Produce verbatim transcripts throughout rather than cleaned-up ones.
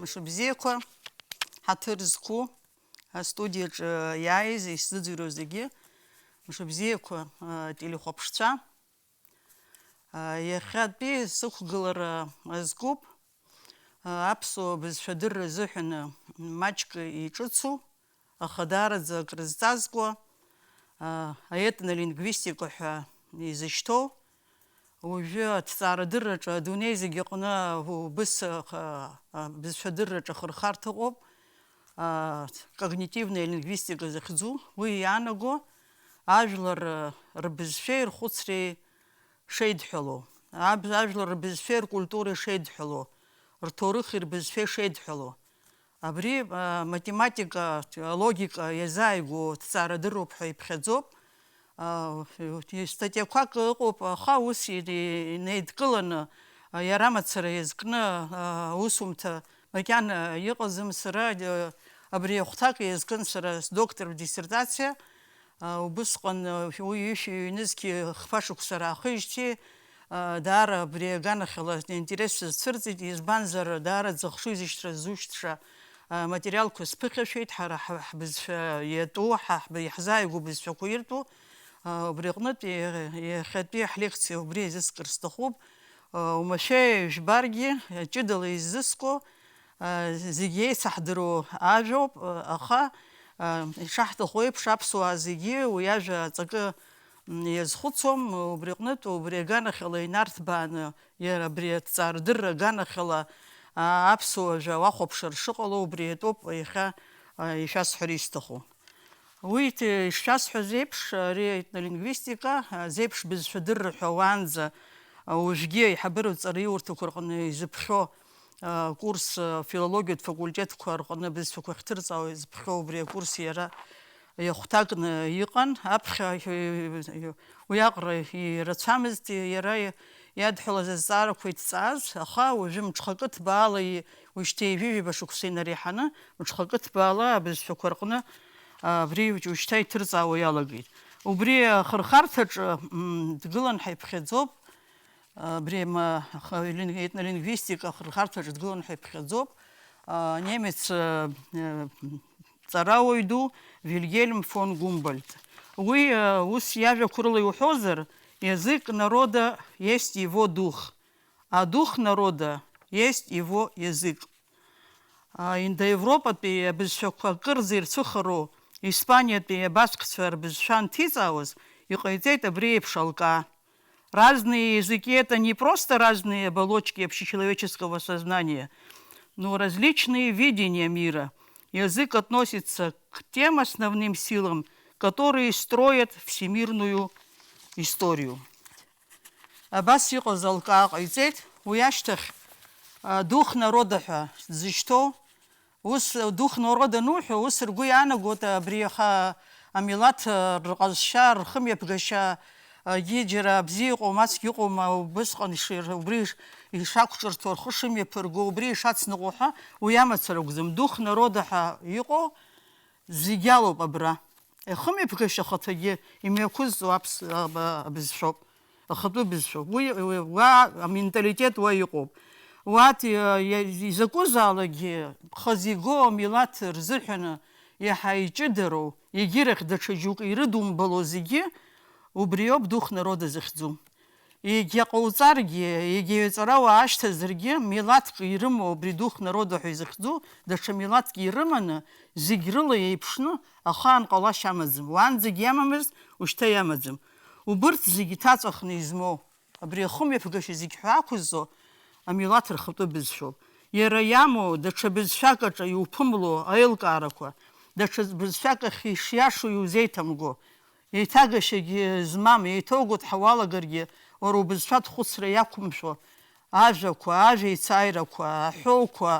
Мшыбзиақәа, ҳаҭыр зқәу астудиаҿы иааиз, исзыӡырҩуа зегьы, мшыбзиақәа, ателехәаԥшцәа. Иахьатәи сықәгылара азкуп аԥсуа бызшәа адырра азыҳәан маҷк иҿыцу, аха даараӡа акрызҵазкуа, аетнолингвистика ҳәа изышьҭоу, уажәы аҭҵаарадырраҿы адунеи зегьы аҟны убыс, а, а, бызшәадырраҿы ахырхарҭа ыҟоуп, а, когнитивная лингвистика захьӡу, уи иаанаго ажәлар, а, рбызшәеи рхәыцреи шеидҳәалоу, аб-, ажәлар рбызшәеи ркультуреи шеидҳәалоу, рҭоурыхи рбызшәеи шеидҳәалоу. Абри, а, математика, алогика иазааигәоу ҭҵаарадырроуп ҳәа иԥхьаӡоуп. А, статиақәак ыҟоуп, аха ус ини-, инеидкыланы, а, иара мацара иазкны, а, аусумҭа макьана иҟаӡам. Сара, а, абри ахәҭак иазкын сара сдоктортә диссертациа. А, убысҟан, а, уи ҩышәи ҩнызқьи хԥа шықәса раахижьҭеи, а, даара абри аганахьала аинтерес сызцәырҵит, избанзар, даараӡа ахшыҩзышьҭра ззушьҭша, а, материалқәа сԥыхьашәеит, ҳара ҳ-, ҳбызшәа иатәу, ҳа ҳб-, иаҳзааигәоу бызшәақәа иртәу, а, убри аҟнытә иа-, иахьатәи ҳлекциа убри еизыскыр сҭахуп. А, умашәа ижәбаргьы, ҷыдала иззыску, а, зегь еицаҳдыруа ажәоуп, а, аха, а, ишаҳҭаху еиԥш, аԥсуаа зегьы уи ажәа аҵакы, м, иазхәыцуам, убри аҟнытә, убри аганахьала инарҭбааны, иара абри аҭҵаарадырра аганахьала, а, аԥсуа жәа уахәаԥшыр шыҟало, убри атәоуп иахьа, а, ишәасҳәар исҭаху. Уи ҭ-, ишшәасҳәаз еиԥш, ари аетнолингвистика, а, зеиԥш бызшәадырра ҳәа уаанӡа, а, уажәгьы аиҳабыратә ҵараиурҭақәа рҟны изыԥхьо, а, курс, а, филологиатә факультетқәа рҟны абызшәақәа ахьҭырҵаауа изыԥхьо убри акурс иара иахәҭакны иҟан. Аԥхьа, э, уи аҟара ирацәамызт, иара иадҳәалаз азҵаарақәа иҭҵааз, аха уажәы мҽхакы ҭбаала и-, уажәшьҭа ҩажәи жәаба шықәса инареиҳаны, мҽхакы ҭбаала абызшәақәа рҟны, а, абри уажәшьҭа иҭырҵаауа иалагеит. Убри ахырхарҭаҿы, м, дгылан ҳәа иԥхьаӡоуп, абри ма-, ха-, лин-, етнолингвистика ахырхарҭаҿы дгылан ҳәа иԥхьаӡоуп, а, немец, э, э, ҵарауаҩ ду Вильгельм фон Гумбольдт. Уи, э, ус иажәақәа рыла иуҳәозар, язык народа есть его дух, а дух народа есть его язык. А, индоевропатәи абызшәақәа акырӡа ирцәыхароу испаниатәи абаскцәа рбызшәа анҭиҵаауаз, иҟаиҵеит абри еиԥш алкаа. Разные языки — это не просто разные оболочки общечеловеческого сознания, но различные видения мира. Язык относится к тем основным силам, которые строят всемирную историю. Абас иҟаз алкаа ҟаиҵеит, уи ашьҭахь, а, дух народа ҳәа дзышьҭоу, ус, дух народа ануҳәо, ус ргәы иаанагоит абри аха амилаҭ, а, рҟазшьа, рхымҩаԥгашьа, а, гьы џьара бзиа иҟоума, ацәгьа иҟоума, убысҟан ишир-, убри иш-, ишақәҿырҭуа, рхы шымҩаԥырго, убри ишацныҟәо ҳәа, уи амацара акәӡам. Дух народа ҳәа иҟоу зегь алоуп абра. Ахымҩаԥгашьа ахаҭагьы имҩақәызҵо аԥс-, аба-, абызшәоуп, ахатәы бызшәоуп. Уи, уи, уа аменталитет уа иҟоуп. Уа т-, иа-, изакәызаалакгьы хазы игоу амилаҭ рзыҳәаны иаҳа иҷыдароу, егьирахь даҽа џьоукы ирыдумбало зегьы убриоуп дух народа захьӡу. Егьа ҟауҵаргьы, егьа ҩаҵарауаа ашьҭазаргьы, милаҭк ирымоу абри дух народа ҳәа изыхьӡу, даҽа милаҭк ирыманы, зегь рыла еиԥшны, ахаан ҟалашьа амаӡам. Уаанӡагь иамамызт, ушьҭа иамаӡам. Убырҭ зегь иҭаҵәахны измоу, абри ахымҩаԥгашьа зегь ҳәа ақәызҵо, амилаҭ рхатәы бызшәоуп. Иара иамоу, даҽа бызшәак аҿы иуԥымло аилкаарақәа, даҽа бызшәак ахь ишиашоу иузеиҭамго, еиҭагашьагьы змам, еиҭоуго дҳауалагаргьы, уара убызшәа дхәыцра иақәымшәо, ажәақәа, ажәа еицааирақәа, аҳәоуқәа,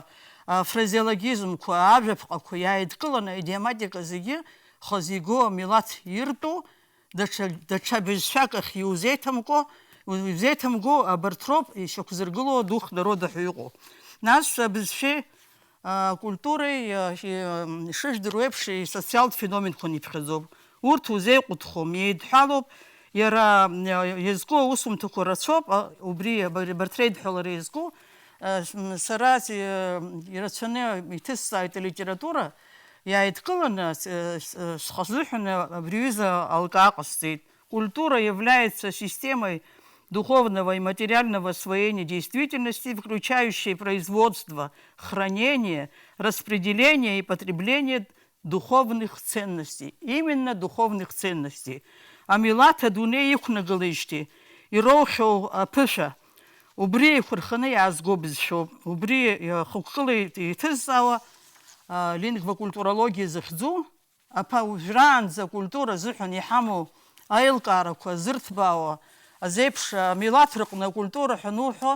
афразеологизмқәа, ажәаԥҟақәа иааидкыланы аидиоматика зегьы хазы игоу амилаҭ иртәу, даҽа, даҽа бызшәак ахь иузеиҭамкәо, иузеиҭамго абарҭ роуп ишьақәзыргыло дух народа ҳәа иҟоу. Нас абызшәеи акультуреи, а, ши-, м, ишыжәдыруа еиԥш, исоциалтә феноменқәа иԥхьаӡоуп. Урҭ узеиҟәыҭхом, еидҳәалоуп, иара, м, а, иазку аусумҭақәа рацәоуп, а, убри абар-, абарҭ реидҳәалара иазку, Э, с-, м, сара с-, э, ирацәаны иҭысҵааит алитература, иааидкыланы с-, э, с-, э, схазыҳәаны абри аҩыза алкаа ҟасҵеит. Культура является системой духовного и материального освоения действительности, включающей производство, хранение, распределение и потребление духовных ценностей, именно духовных ценностей. Амилаҭ адунеи иқәнагалеижьҭеи ироухьоу аԥышәа, убри еиқәырханы иаазго бызшәоуп. Убри, э, хықәкыла иҭызҵаауа, а, лингвокультурологиа захьӡу, аԥа уажәраанӡа акультура азыҳәан иҳамоу аилкаарақәа зырҭбаауа азеиԥш, амилаҭ рыҟны акультура ҳәа ануҳәо,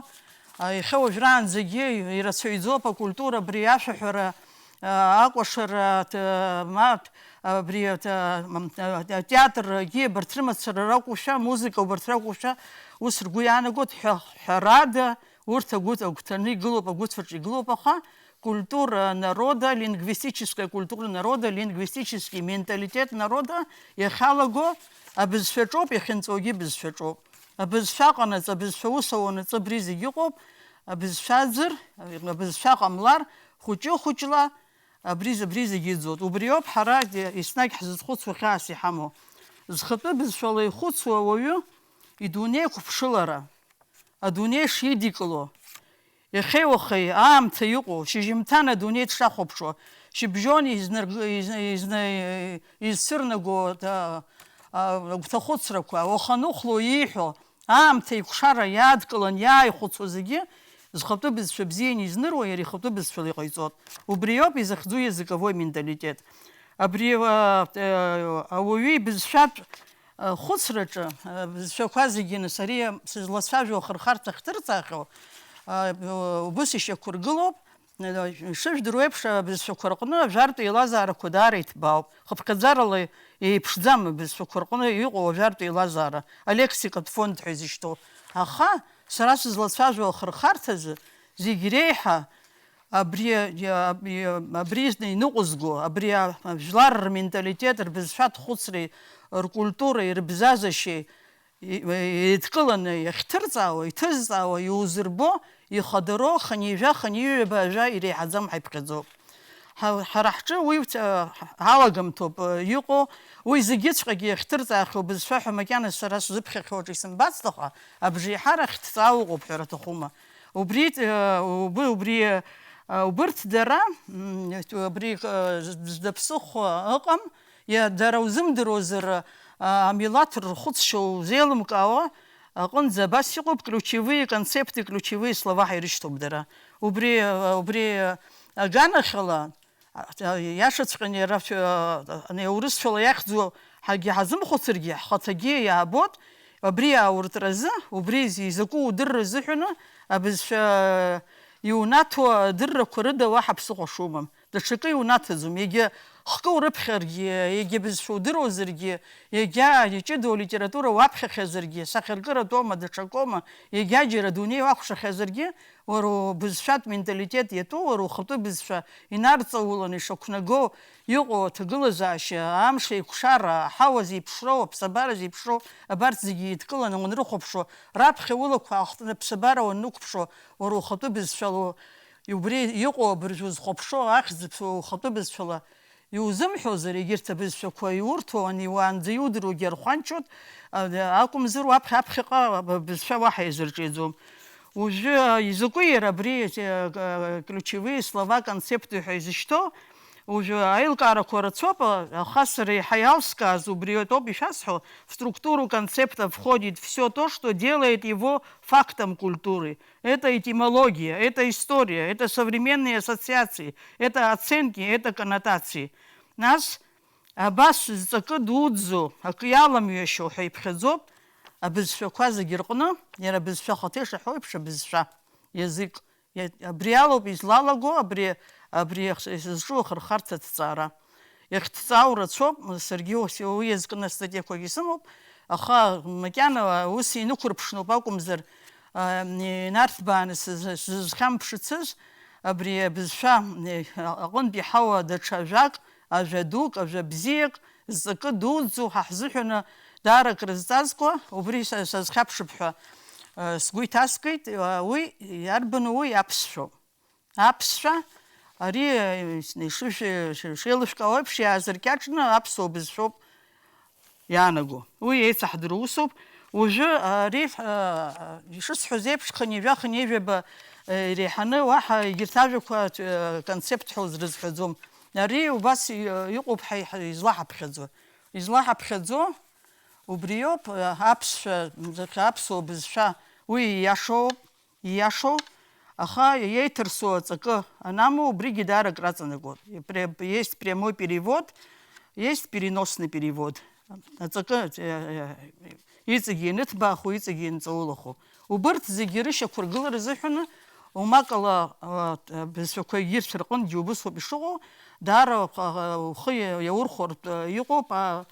а, иахьа уажәраанӡагьы ирацәаҩӡоуп акультура, абри ашәаҳәара, а, акәашара, т-, ма, абри, т-, м, а, театргьы абарҭ рымацара ракәушәа, музыка убарҭ ракәушәа, ус ргәы иаанагоит ҳәа, ҳәарада, урҭ агәы-, агәҭаны игылоуп, агәыцәаҿ игылоуп, аха культура народа, лингвистическая культура народа, лингвистический менталитет народа иахьалаго абызшәаҿоуп, иахьынҵәогьы бызшәаҿоуп. Абызшәа ҟанаҵ, абызшәа ус ауанаҵы абри зегь ыҟоуп, абызшәа аӡыр, абызшәа ҟамлар, хәыҷы-хәыҷла абри, абри зегь иӡуеит. Убриоуп ҳара еснагь ҳзызхәыцуа хьаас иҳамоу. Зхатәы бызшәала ихәыцуа ауаҩы идунеи қәыԥшылара, адунеи шидикыло, иахьеи уахеи аамҭа иҟоу, шьыжьымҭан адунеи дшахәаԥшуа, шьыбжьон изнарг-, изна-, изна-, изцырнаго, а, а, агәҭахәыцрақәа, уаханыхәло ииҳәо, аамҭа еиқәшара иаадкылан иааихәыцуа зегьы зхатәы бызшәа бзианы изныру иара ихатәы бызшәала иҟаиҵоит. Убриоуп изахьӡу языковой менталитет. Абри, а, а, ауаҩы ибызшәатә, а, хәыцраҿы, а, бызшәақәа зегьы, нас, ари сызлацәажәо ахырхарҭа ахьҭырҵаахьоу, а, убыс ишьақәыргылоуп. Ишыжәдыруа еиԥш, абызшәақәа рҟны ажәартә еилазаарақәа даара иҭбаауп. Хыԥхьаӡарала еиԥшӡам абызшәақәа рҟны иҟоу ажәартә еилазаара, алексикатә фонд ҳәа изышьҭоу. Аха сара сызлацәажәо ахырхарҭазы зегь реиҳа абри, абри, абри зны иныҟәызго, абри ажәлар рменталитет, рбызшәа, рхәыцреи, ркультуреи, рыбзазашьеи, и-, еидкыланы иахьҭырҵаауа, иҭызҵаауа, иузырбо, ихадароу, хынҩажәа, хынҩажәаба ажәа иреиҳаӡам ҳәа иԥхьаӡоуп. Ҳа-, ҳара ҳҿы уи, э, ҳалагамҭоуп, э, иҟоу, уи зегьыҵәҟьагьы иахьҭырҵаахьоу бызшәа ҳәа макьана сара сзыԥхьахьоу аҿы исымбацт, аха абжеиҳарак ахьҭҵаау ыҟоуп ҳәа рҭахума? Убри, э, убри, убри, э, убырҭ дара, м, абри, э, зда ԥсыхәа ыҟам, Иа-, дара узымдыруазар, а, амилаҭ рхәыцшьа узеилымкаауа аҟынӡа абас иҟоуп, ключевые концепты, ключевые слова ҳәа ирышьҭоуп дара. Убри, а, убри аганахьала, а, а, иашаҵәҟьаны иара, а, ани аурысшәала иахьӡу ҳагьы ҳазымхәыцыргьы, ҳхаҭагьы иаабоит, абри ауртразы, убри изакәу удырра азыҳәаны абызшәа иунаҭо адыррақәа рыда уаҳа ԥсыхәа шумам. Даҽакы иунаҭаӡом, егьа хкы урыԥхьаргьы, егьа бызшәа удыруазаргьы, егьа иҷыдоу алитература уаԥхьахьазаргьы, сахьаркыратә оума, даҽакоума, егьа џьара адунеи уакәшахьазаргьы, уара убызшәатә менталитет иатәу, уара ухатәы бызшәа инарҵауланы ишақәнаго иҟоу аҭагылазаашьа, амш еиқәшара, аҳауа зеиԥшроу, аԥсабара зеиԥшроу, абарҭ зегьы еидкыланы уанрыхәаԥшуа, раԥхьа улақәа аахтны аԥсабара уаннықәԥшуа, уара ухатәы бызшәала Убри иҟоу абыржәы узхәаԥшуа ахьӡ-ԥсуа ухатәы бызшәала иузымҳәозар, егьырҭ абызшәақәа иурҭо ани уаанӡа иудыруагьы архәанчоит, а, акәымзар уаԥхьа аԥхьаҟа абызшәа уаҳа иазырҿиаӡом. Уажәы, а, изакәи иара абри, а, ключевые слова, концепты ҳәа изышьҭоу? Уажәы аилкаарақәа рацәоуп, а, аха сара еиҳа иалскааз убри атәоуп ишәасҳәо, в структуру концепта входит всё то, что делает его фактом культуры. Это этимология, это история, это современные ассоциации, это оценки, это коннотации. Нас, абас зҵакы дуӡӡоу, акы иаламҩашьо ҳәа иԥхьаӡоуп абызшәақәа зегьы рҟны, иара абызшәа ахаҭа ишаҳәо еиԥш, абызшәа, язык. Иа-, абри алоуп излалаго, абри, абри ахс-, изызҿу ахырхарҭа аҭҵаара. Иахьҭҵаау рацәоуп, саргьы ус, уи иазкны астатиақәагьы сымоуп, аха макьана ус инықәырԥшноуп акәымзар, а, инарҭбааны сыз-, сзызхьамԥшыцыз, абри абызшәа, э, аҟынтә иҳауа даҽа ажәак, ажәа дук, ажәа бзиак, зҵакы дуӡӡоу ҳа ҳзыҳәаны даара акрызҵазкуа, убри са, сазхьаԥшып ҳәа, Сгәы иҭаскит, уи иарбану, уи аԥсшәоуп. Аԥсшәа, ари, ишыжә-, шеилышәкаауа еиԥш, иаазыркьаҿны аԥсуа бызшәоуп иаанаго. Уи еицаҳдыруа усуп. Уажәы ари, ишысҳәаз еиԥш, хынҩажәа, хынҩажәаба иреиҳаны уаҳа егьырҭ ажәақәа концепт ҳәа узрызҳәаӡом. Ари убас иҟоуп ҳа излаҳаԥхьаӡо. Излаҳаԥхьаӡо убриоуп, аԥсшәа, аԥсуа бызшәа, уи ииашоуп. Ииашоу, аха иеиҭарсу аҵакы анамоу, убригьы даара акраҵанакуеит. Пре-, есть прямой перевод, есть переносный перевод. Аҵакы, э, э, иҵегьы ианыҭбааху, иҵегьы ианҵаулаху. Убырҭ зегьы рышьақәыргылара азыҳәаны, умакала, э, бызшәақәа егьырҭ рҟынгьы убысоуп ишыҟоу, даара, э, ухы иаурхәартә, э, иҟоуп, а,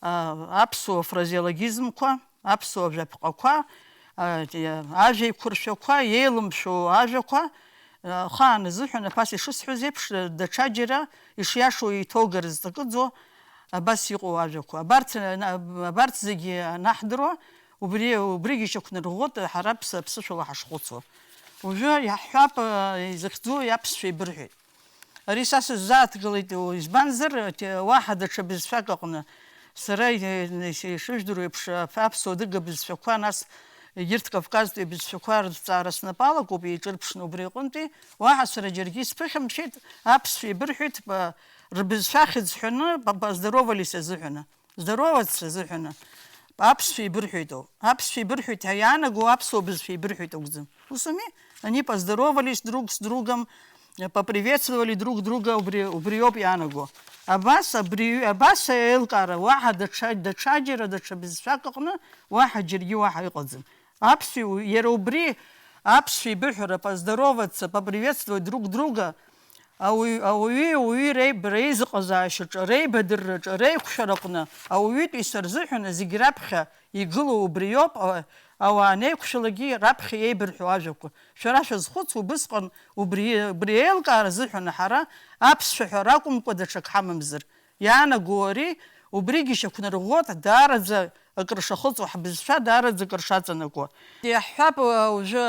а, аԥсуа фразеологизмқәа, аԥсуа жәаԥҟақәа, а, ажәеиқәыршәақәа, еилымшәоу ажәақәа, а, ахаан азыҳәан, аԥас ишысҳәаз еиԥш, даҽаџьара ишиашоу еиҭоугарыз ҵакыӡоу абас иҟоу ажәақәа. Абарҭ, а, абарҭ зегьы анаҳдыруа, убри, убригьы шьақәнарӷәӷәоит ҳара аԥс-, аԥсышәала ҳашхәыцуа. Уажәы иаҳҳәап, а, изыхьӡу иаԥсшәа ибырҳәеит. Ари са сыззааҭгылеит, избанзар, те-, уаҳа даҽа бызшәак аҟны. Сара, э, ишыжәдыруа еиԥш, аԥ-, аԥсуа-адыга бызшәақәа, нас егьырҭ Кавказтәи абызшәақәа рыҭҵаара снапы алакуп, еиҿырԥшны убри аҟынтәи. Уаҳа сара џьаргьы исԥыхьамшьеит, аԥсшәа ибырҳәеит, ба-, рбызшәа ахьӡ ҳәаны, ба-, поздоровались азыҳәаны. Здороваться азыҳәаны аԥсшәа ибырҳәеитоу. Аԥсшәа ибырҳәеит ҳәа иаанаго аԥсуа бызшәа ибырҳәеит акәӡам. Ус ауми? Они поздоровались друг с другом, э, поприветствовали друг друга, убри, убриоуп иаанаго. Абас, абри, абас аилкаара, уаҳа даҽа, даҽаџьара, даҽа бызшәак аҟны, уаҳа џьаргьы уаҳа иҟаӡам. Аԥсуа, иара убри аԥсшәа ибыҳәара, поздороваться, поприветствовать друг друга, ауаҩ-, ауаҩи ауаҩи реиб-, реизыҟазаашьаҿы, реибадырраҿы, реиқәшәараҟны ауаҩытәыҩса рзыҳәан зегь раԥхьа игылоу убриоуп, а-, ауаа анеиқәшәалакгьы раԥхьа иеибырҳәо ажәақәа. Шәара шәазхәыц, убысҟан убри, убри аилкаара азыҳәан ҳара аԥсшәа ҳәа ракәымкәа даҽак ҳамамзар. Иаанаго ари, убригьы шьақәнарӷәӷәоит, даараӡа акры шахыҵуа, ҳбызшәа даараӡа акры шаҵанакуа. Иаҳҳәап, уажәы,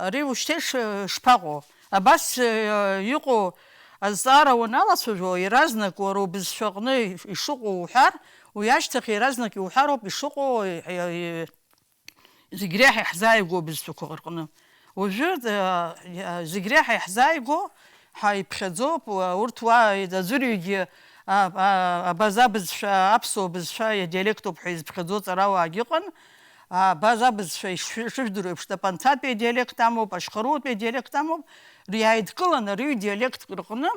ари ушьҭа иш-, шԥаҟоу? Абас, э, иҟоу азҵаара уаналацәажәо, иаразнак уара убызшәаҟны ишыҟоу уҳәар, уи ашьҭахь иаразнак иуҳәароуп ишыҟоу, э, э, зегь реиҳа иаҳзааигәоу абызшәақәа рҟны. Уажәы, э, зегь реиҳа иаҳзааигәоу ҳаиԥхьаӡоуп, урҭ уа аӡәырҩгьы, а, а, абаза бызшәа, аԥсуа бызшәа диалектуп ҳәа изԥхьаӡо ҵарауаагьы ыҟан. Абаза бызшәа ишшәы-, ишыжәдыруа еиԥш, тапанцатәи адиалект амоуп, ашьхарутәи адиалект амоуп, иааидкыланы рыҩ диалектк рҟны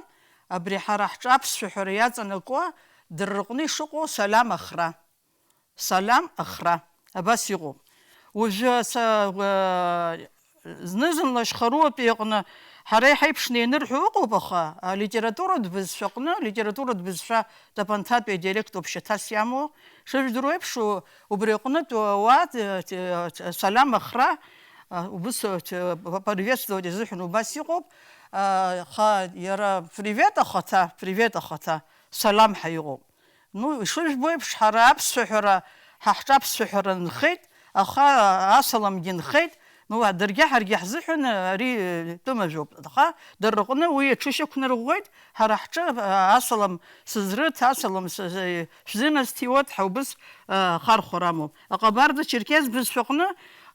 абри ҳара ҳҿы аԥсшәа ҳәара иаҵанакуа дара рҟны ишыҟоу салам ахра. Салам ахра. Абас иҟоуп. Уажәы са, э, зны-зынла ашьхарутәи аҟны ҳара иҳаиԥшны ианырҳәо ыҟоуп, аха алитературатә бызшәаҟны, алитературатә бызшәа тапанцатәи адиалект ауп шьаҭас иамоу. Шыжәдыруа еиԥш, у-, убри аҟнытә уа, э, э, салам ахра, э, убыс, э, поприветствовать азыҳәан убас иҟоуп. Э, аха иара привет ахаҭа, привет ахаҭа, салам ҳәа иҟоуп. Ну, ишыжәбо еиԥш, ҳара аԥсшәа ҳәара, ҳа ҳҿы аԥсшәа ҳәара нхеит, аха асаламгьы нхеит. Ну, даргьы ҳаргьы ҳзыҳәан ари тәымажәоуп. Аха дара рҟны уи аҽышьақәнарӷәӷәеит, ҳара ҳҿы, а, асалам сызрыҭ, асалам с-, с-, шәзынасҭиуеит ҳәа убыс, а, ахархәара амоуп. Аҟабарда-Черкес бызшәаҟны,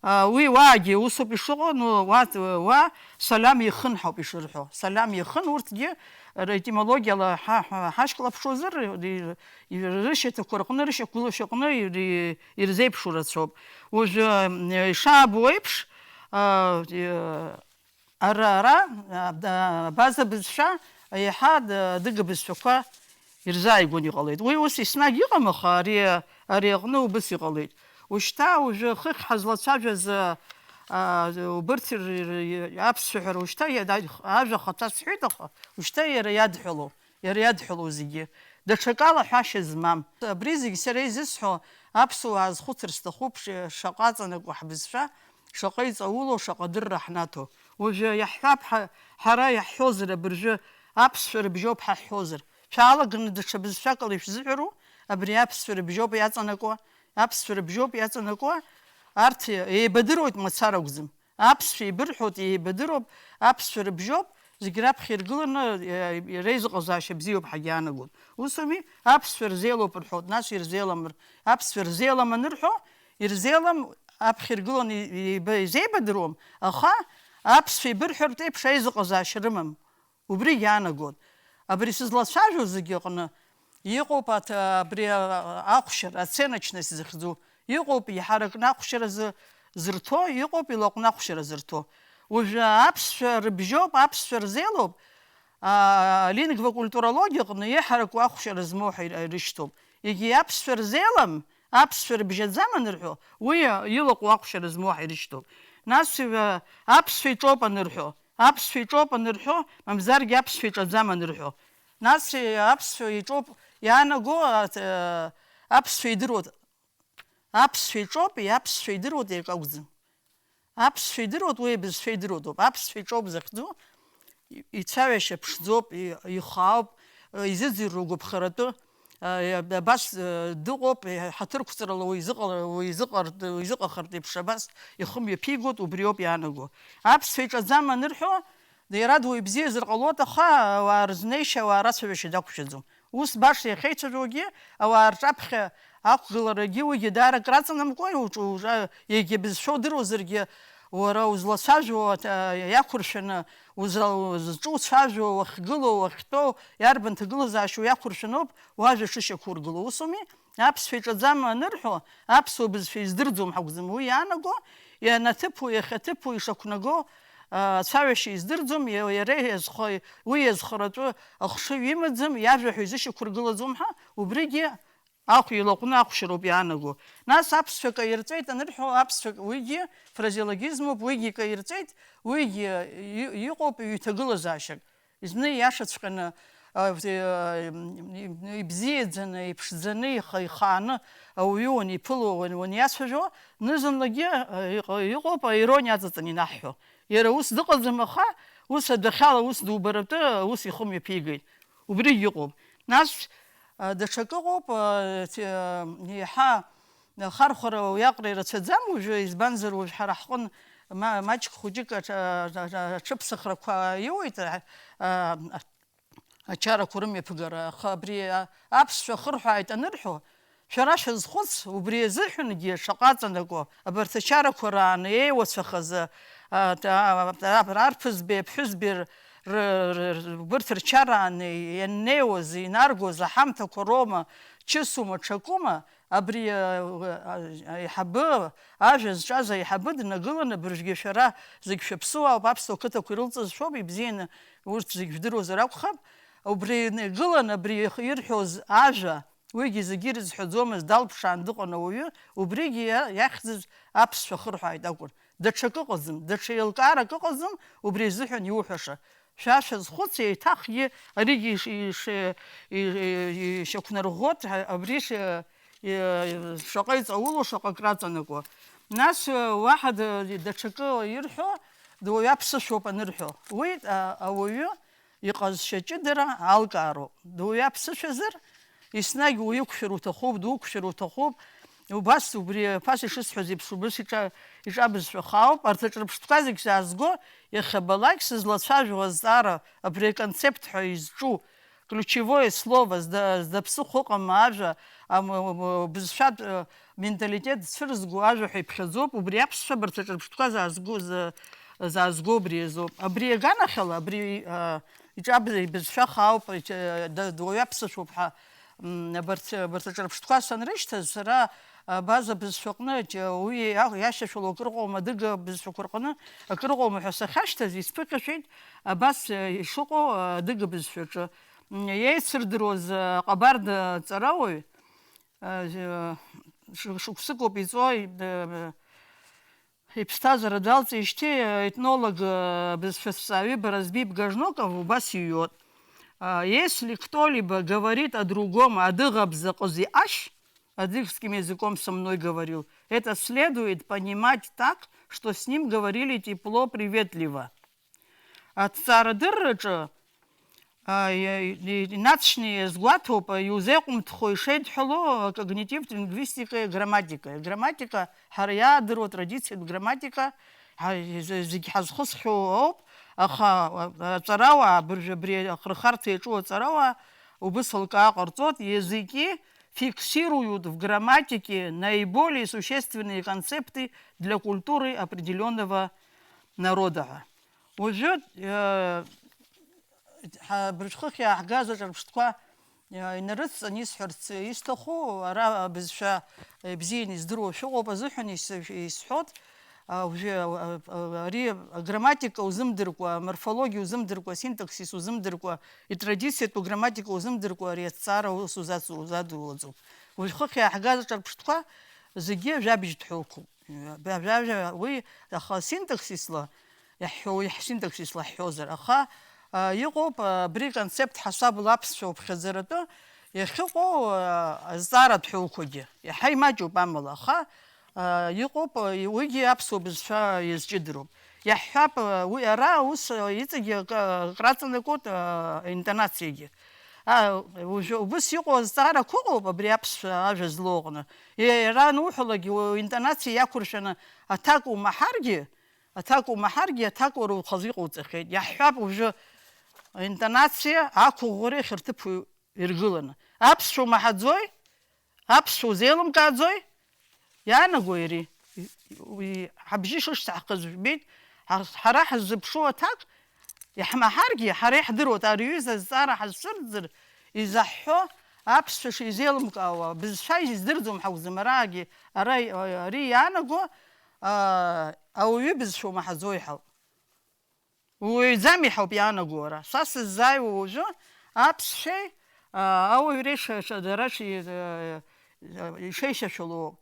а, уи уаагьы усоуп ишыҟоу, ну, уа, уа салам ихын ҳауп ишырҳәо. Салам ихын, урҭгьы ретимологиала ҳа-, ҳа-, ҳашьклаԥшуазар, ри-, рышьаҭақәа рҟны, рышьақәгылашьа аҟны ир-, ирзеиԥшу рацәоуп. Уажәы, м, ишаабо еиԥш, а, и-, ара, ара, а, да-, абаза бызшәа, еиҳа д-, адыга бызшәақәа ирзааигәаны иҟалеит. Уи ус еснагь иҟам, аха ари, ари аҟны убыс иҟалеит. Ушьҭа уажәы хыхь ҳазлацәажәаз, а, убырҭ р-, р-, р-, аԥсшәа ҳәара ушьҭа иада-, ажәа ахаҭа сҳәеит, аха ушьҭа иара иадҳәалоу. Иара иадҳәалоу зегьы, даҽакала ҳәашьа змам. Абри зегь сара изысҳәо, аԥсуаа аазхәыцыр сҭахуп, ш-, шаҟа аҵанакуа ҳбызшәа, шаҟа иҵаулоу, шаҟа дырра ҳнаҭо. Уажәы иаҳҳәап, ҳа-, ҳара иаҳҳәозар абыржәы, аԥсшәа рыбжьоуп ҳаҳҳәозар. Шәаалаганы даҽа бызшәакала ишәзыҳәару, абри аԥсшәа рыбжьоуп иаҵанакуа, аԥсшәа рыбжьоуп иаҵанакуа, Арҭ еибадыруеит мацара акәӡам. Аԥсшәа еибырҳәоит, еибадыруп, аԥсшәа рыбжьоуп, зегь раԥхьа иргыланы, э, реизыҟазаашьа бзиоуп ҳәагьы аанагоит. Ус ауми? Аԥсшәа рзеилоуп рҳәоит, нас ирзеилам р-, аԥсшәа рзеилам анырҳәо, ирзеилам, аԥхьа иргыланы еиба-, изеибадыруам, аха аԥсшәа еибырҳәартә еиԥш аизыҟазаашьа рымам. Убригь иаанагоит. Абри сызлацәажәо зегьы аҟны иҟоуп аҭ-, абри а-, ахәшьара, оценочность зыхьӡу. Иҟоуп иҳаракны ахәшьара зы-, зырҭо, иҟоуп илаҟәны ахәшьара зырҭо. Уажәы аԥсшәа рыбжьоуп, аԥсшәа рзеилоуп, а, лингвокультурологиа аҟны еиҳараку ахәшьара змоу ҳәа ир-, ирышьҭоуп. Егьи аԥсшәа рзеилам, аԥсшәа рыбжьаӡам анырҳәо, уи илаҟәу ахәшьара змоу ҳәа ирышьҭоуп. Нас, а, аԥсшәа иҿоуп анырҳәо, аԥсшәа иҿоуп анырҳәо, мамзаргьы аԥсшәа иҿаӡам анырҳәо. Нас, э, аԥсшәа иҿоуп иаанаго, а, э, аԥсшәа идыруеит. Аԥсшәа иҿоуп, и аԥсшәа идыруеит, иакы акәӡам. Аԥсшәа идыруеит, уи абызшәа идыруеит ауп. Аԥсшәа иҿоуп захьӡу, и-, ицәаҩашьа ԥшӡоуп, и-, ихаауп, э, изыӡырҩуа гәаԥхаратәы, э, абас, э, дыҟоуп, э, ҳаҭырқәҵарала уи изыҟала-, уи изыҟарт-, уи изыҟахартә еиԥш абас ихы мҩаԥигоит, убриоуп иаанаго. Аԥсшәа иҿаӡам анырҳәо, иара дуаҩ бзиазар ҟалоит, аха ауаа рызнеишьа, ауаа рацәажәашьа дақәшәаӡом. Ус баша иахьеицәажәогьы, ауаа рҿаԥхьа ақәгыларагьы уигьы даара акраҵанамкуа, иуҿу-, уҿа-, егьа бызшәа удыруазаргьы, уара узлацәажәо, а, иақәыршәаны, уза-, узҿуцәажәо, уахьгылоу, уахьтәоу, иарбан ҭагылазаашьоу иақәыршәаноуп, уажәа шышьақәургыло. Усоуми? Аԥсшәа иҿаӡам анырҳәо, аԥсуа бызшәа издырӡом ҳакәӡам уи иаанаго, ианаҭыԥу, иахьаҭыԥу, ишақәнаго, а, ацәаҩашьа издырӡом, иа-, иара иазхо-, уи иазхаратәы ахшыҩ имаӡам, иажәа ҳәа изышьақәыргылаӡом ҳәа, убригьы ахә илаҟәны ахәшьароуп иаанаго. Нас аԥсшәа каирҵәеит анырҳәо, аԥсшәа, уигьы фразеологизмуп, уигьы каирҵәеит, уигьы и-, иҟоуп ҩ-, ҭагылазаашьак. Зны иашаҵәҟьаны, а, в-, э, м, ибзиаӡаны, иԥшӡаны, иха-, ихааны ауаҩы уаниԥыло, уан-, уаниацәажәо, зны-зынлагьы, э, иҟ-, иҟоуп аирониа аҵаҵаны инаҳҳәо. Иара ус дыҟаӡам, аха ус адәахьала ус дубаратәы, ус ихы мҩаԥигеит. Убригь ыҟоуп. Нас, а, даҽакы ыҟоуп, а, те-, а, еиҳа Ахархәара уиаҟара ирацәаӡам уажәы, избанзар, уажә ҳара ҳҟын ма-, маҷк хәыҷык аҽ-, аҽ-, аҽыԥсахрақәа иуеит, а, а, ачарақәа рымҩаԥгара, аха абри, а, аԥсшәа ахырҳәааит анырҳәо, шәара шәазхәыц, убри азыҳәангьы шаҟа аҵанакуа, абарҭ ачарақәа рааны еиуацәахаз, а, а, а, арԥызбеи аԥҳәызбеи р-, р-, р-, убырҭ рчарааны ианнеиуаз, инаргоз аҳамҭақәа роума, чысума, ҽакума, Абри, а, а, аиҳабы, ажәа зҿаз аиҳабы днагылан, абыржәгьы шәара зегь шәаԥсыуаауп, аԥсуа қыҭақәа ирылҵыз шәоуп, ибзианы урҭ зегь жәдыруазар акәхап. Убри игылан, абри ирҳәоз ажәа, уигьы зегьы ирызҳәаӡомызт, далԥшаан дыҟан ауаҩы, убригьы иа-, иахьӡыз аԥсшәа ахырҳәааит акәын. Даҽакы ыҟаӡам, даҽа еилкаарак ыҟаӡам, убри азыҳәан иуҳәаша. Шәа шәазхәыц, еиҭахгьы аригьы иш-, иш-, и-, и-, ишьақәнарӷәӷәоит, ҳа-, абри ш-, и-, шаҟа иҵаулоу, шаҟа краҵанакуа. Нас, уаҳа да-, даҽакы ирҳәо, дуаҩы аԥсышәоуп анырҳәо. Уи, а, ауаҩы иҟазшьа ҷыдара алкаароуп. Дуаҩы аԥсышәазар, еснагь уиқәшәар уҭахуп, дуқәшәар уҭахуп. Убас, убри ԥаса ишысҳәаз еиԥш, убас иҿа-, иҿабызшәа хаауп. Арҭ аҿырԥштәқәа зегь саазго, иахьабалак сызлацәажәо азҵаара, абри аконцепт ҳәа изҿу, ключевое слово, зда-, зда ԥсыхәа ыҟам ажәа, ам-, ам-, бызшәатә, э, менталитет цәырызго ажәа ҳәа иԥхьаӡоуп, убри аԥсшәа абарҭ аҿырԥштәқәа заазго, за-, заазго убри азоуп. Абри аганахьала, абри, э, иҿаб-, ибызшәа хаауп, э, да-, дуаҩы аԥсышәоуп ҳәа, м, абарҭ, абарҭ аҿырԥштәқәа санрышьҭаз, сара Абаза бызшәаҟны, џьа-, уи иа-, иашьашәало акыр ыҟоума, адыга бызшәақәа рҟны акыр ыҟоума ҳәа сахьашьҭаз, исԥыхьашәеит абас, э, ишыҟоу, э, адыга бызшәаҿы. М, иеицырдыруаз, э, аҟабарда ҵарауаҩ, э, ш-, шықәсыкоуп иҵо, э, иԥсҭазаара далҵижьҭеи, э, етнолог, э, бызшәаҭҵааҩы Баразби Бгажноков убас иҩуеит. А, если кто-либо говорит о другом адыгабза ҟазиашь, адыгским языком со мной говорил, это следует понимать так, что с ним говорили тепло, приветливо. Аҭҵаарадырраҿы Инаҵшьны иазгәаҭоуп, иузеиҟәымҭхо ишеидҳәало акогнитивтә лингвистикеи аграмматикеи. Аграмматика ҳара иаадыруа атрадициатә грамматика, зегь ҳазхысхьоу ауп, аха аҵарауаа, абыржә абри ахырхарҭа иаҿу аҵарауаа убыс лкаа ҟарҵоит, языки фиксируют в грамматике наиболее существенные концепты для культуры определённого народа ҳәа. Уажәы быжәхыхь иааҳгаз аҿырԥштәқәа инарыдҵан исҳәарц исҭаху, ара абызшәа бзианы издыруа шәыҟоуп азыҳәан исҳәот. Уажәы ари аграмматика узымдыркәа, аморфологиа узымдыркәа, асинтаксис узымдыркәа, итрадициатәу грамматика узымдыркәа ари аҭҵаара ус узадулаӡом. Уажәхыхь иааҳгаз аҿырԥштәқәа зегьы жәабжьтә ҳәоуқәоуп. Уи, аха синтаксисла иаҳҳәо, уи ҳсинтаксисла ҳҳәозар, аха иҟоуп абри концепт ҳасабла аԥсшәа уԥхьаӡаратәы иахьыҟоу азҵааратә ҳәоуқәагьы. Иаҳа имаҷуп амала, аха иҟоуп, уигьы аԥсуа бызшәа иазҷыдароуп. Иаҳҳәап, уи ара аус иҵегьы акы, акраҵанакуеит, аинтонациагьы. Уажәы убыс иҟоу азҵаарақәа ыҟоуп абри аԥсшәа ажәа злоу аҟны. Иара ануҳәалакгьы, уаҩ интонациа иақәыршәаны аҭак умаҳаргьы, аҭак умаҳаргьы, аҭак уара ухазы иҟауҵахьеит. Иаҳҳәап, уажәы аинтонациа ақәыӷәӷәара иахьырҭыԥу иргыланы. Аԥсшәа умаҳаӡои? Аԥсшәа узеилымкааӡои? Иаанагои ари? Уи ҳабжьы шышьҭаҳхыз жәбеит, ҳа-, ҳара ҳаззыԥшу аҭак, иаҳмаҳаргьы, ҳара иаҳдыруеит, ари аҩыза азҵаара ҳазцәырҵыр, изаҳҳәо аԥсшәа шизеилымкаауа, бызшәа издырӡом ҳакәӡам, араагьы, ара, ари иаанаго, аа, ауаҩы бызшәа умаҳаӡои ҳәа. Уаҩӡами ҳәа ауп иаанаго ара. Са сыззааиуа уажәы аԥсшәеи, аа, ауаҩреи ша-, ша-, дара ши-, э, э, ишеишьашәало.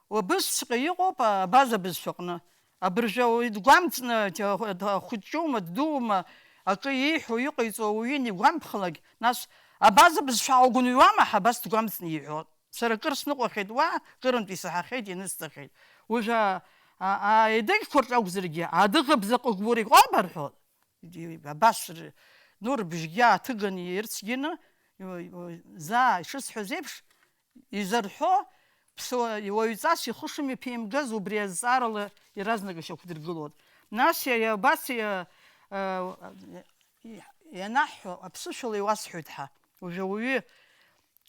Убысҵәҟьа иҟоуп абаза бызшәаҟны. Абыржәы уаҩы дгәамҵны, ҭ-, ҭ-, хәыҷума, ддуума, акы ииҳәо, иҟаиҵо ауаҩы инигәамԥхалак, нас абаза бызшәа угәынҩуама ҳәа абас дгәамҵны иҳәо. Сара кыр сныҟәахьеит уа, кырынтә исаҳахьеит, ианысҵахьеит. Уажә а-, а-, аедыгьқәа рҿы акәзаргьы, адыӷа бза ҟыгәбур иҟоуба рҳәо, абас р-, ну, рыбжьгьы ааҭыганы ирцәгьаны, заа ишысҳәаз еиԥш, изырҳәо, ԥсуа-, уаҩҵас ихы шымҩаԥимгаз убри азҵаарала иаразнак ишьақәдыргылон. Нас иа-, иа-, абас иа-, а, ианаҳҳәо, аԥсышәала иуасҳәоит ҳа. Уажә ауаҩы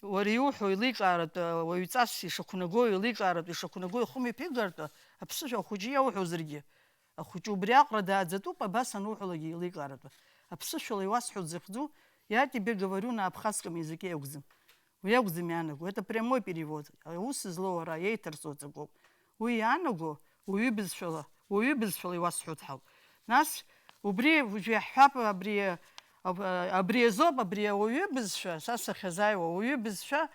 Уара иуҳәо еиликааратәы уаҩҵас ишақәнаго, еиликааратәы ишақәнаго ихымҩаԥигартә аԥсышәа ахәыҷы иауҳәозаргьы, ахәыҷы убри аҟара дааӡатәуп, абас ануҳәалакгьы еиликааратәы. Аԥсышәала иуасҳәоит захьӡу, я тебе говорю на абхазском языке акәӡам. Уи акәӡам иаанаго, это прямой перевод. Аус злоу ара еиҭарҵо аҵакоуп. Уи иаанаго уаҩы бызшәала, уаҩы бызшәала иуасҳәоит ҳәа ауп. Нас убри уажә иаҳҳәап, абри, аб-, абри азоуп, абри ауаҩы бызшәа, са сахьазааиуа ауаҩы бызшәа,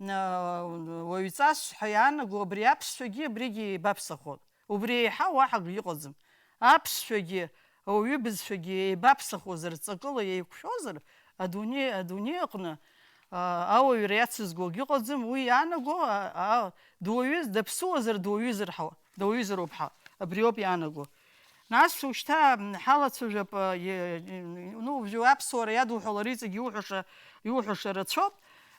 а, уаҩҵас ҳәа иаанаго абри аԥсшәагьы абригьы еибаԥсахоит. Убри еиҳа уаҳа акгьы ыҟаӡам. Аԥсшәагьы ауаҩы бызшәагьы еибаԥсахозар, ҵакыла еиқәшәозар, адунеи, адунеи аҟны, а, ауаҩра иацызго акгьы ыҟаӡам, уи иаанаго, а, а, дуаҩыз-, даԥсуазар, дуаҩызар ҳауа. Дауаҩызароуп ҳәа, абриоуп иаанаго. Нас ушьҭа ҳалацәажәап, е, е, ну, уажәы аԥсуара иадуҳәалар иҵегь иуҳәаша, иуҳәаша рацәоуп.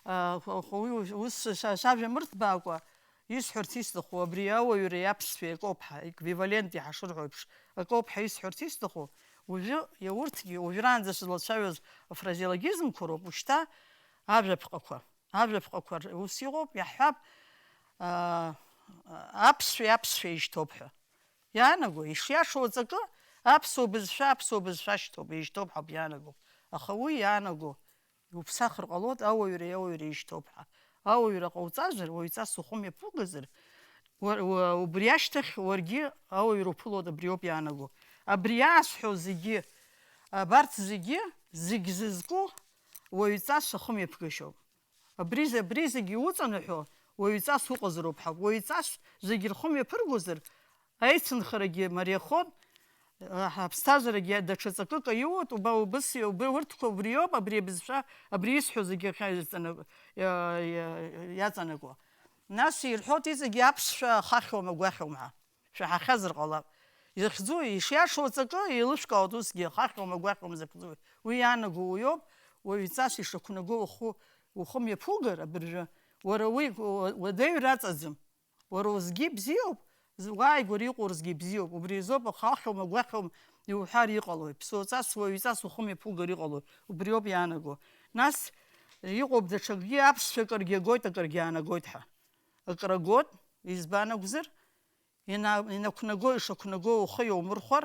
А, хо-, хо-, уи ус са-, сажәа мырҭбаакәа исҳәарц исҭаху, абри ауаҩреи аԥсшәеи акоуп ҳәа, еквивалент иҳашырҳәо еиԥш, акоуп ҳәа исҳәарц исҭаху, уажәы иа-, урҭгьы, уажәраанӡа сызлацәажәоз афразеологизмқәа роуп, ушьҭа ажәаԥҟақәа. Ажәаԥҟақәа ус иҟоуп, иаҳҳәап, аа, аԥсшәеи аԥсшәеи еишьҭоуп ҳәа. Иаанаго, ишиашоу аҵакы, аԥсуа бызшәа, аԥсуа бызшәа ашьҭоуп, еишьҭоуп ҳәа ауп иаанаго. Аха уи иаанаго, иуԥсахыр ҟалоит, ауаҩреи ауаҩреи еишьҭоуп ҳәа. Ауаҩра ҟауҵазар, уаҩҵас ухы мҩаԥугазар, уа-, уа-, убри ашьҭахь уаргьы ауаҩра уԥылоит, абриоуп иаанаго. Абри иаасҳәо зегьы, абарҭ зегьы, зегь зызку уаҩҵас ахы мҩаԥгашьоуп. Абри, абри зегьы иуҵанаҳәо уаҩҵас уҟазароуп ҳәа. Уаҩҵас зегь рхы мҩаԥыргозар, аицынхарагьы мариахон, а, ҳаԥсҭазаарагьы даҽа ҵакык аиуоуп, уба-, убыс, убри, урҭқәа убриоуп, абри абызшәа, абри исҳәо зегьы ахьа-, иаҵана-, иа-, иа-, иаҵанакуа. Нас ирҳәоит иҵегьы аԥсшәа ахахьуама, агәахьуама ҳәа. Шәаҳахьазар ҟалап. Изахьӡу, ишиашоу аҵакы еилышәкаауеит усгьы, ахахьуама, агәахьуама захьӡу. Уи иаанаго уиоуп, уаҩҵас ишақәнаго ухы, ухы мҩаԥугар абыржәы, уара уи уа-, уадаҩраҵаӡам. Уара узгьы бзиоуп, з-, уааигәара иҟоу рзгьы бзиоуп. Убри азоуп ахахьоума, агәахьоума иуҳәар иҟалои. Ԥсуаҵас, уаҩҵас ухы мҩаԥугар иҟалои. Убриоуп иаанаго. Нас иҟоуп даҽакгьы, аԥсшәа акыргьы агоит, акыргьы аанагоит ҳәа. Акрагоит, избан акәзар, ина-, инақәнаго, ишақәнаго ухы иаумырхәар,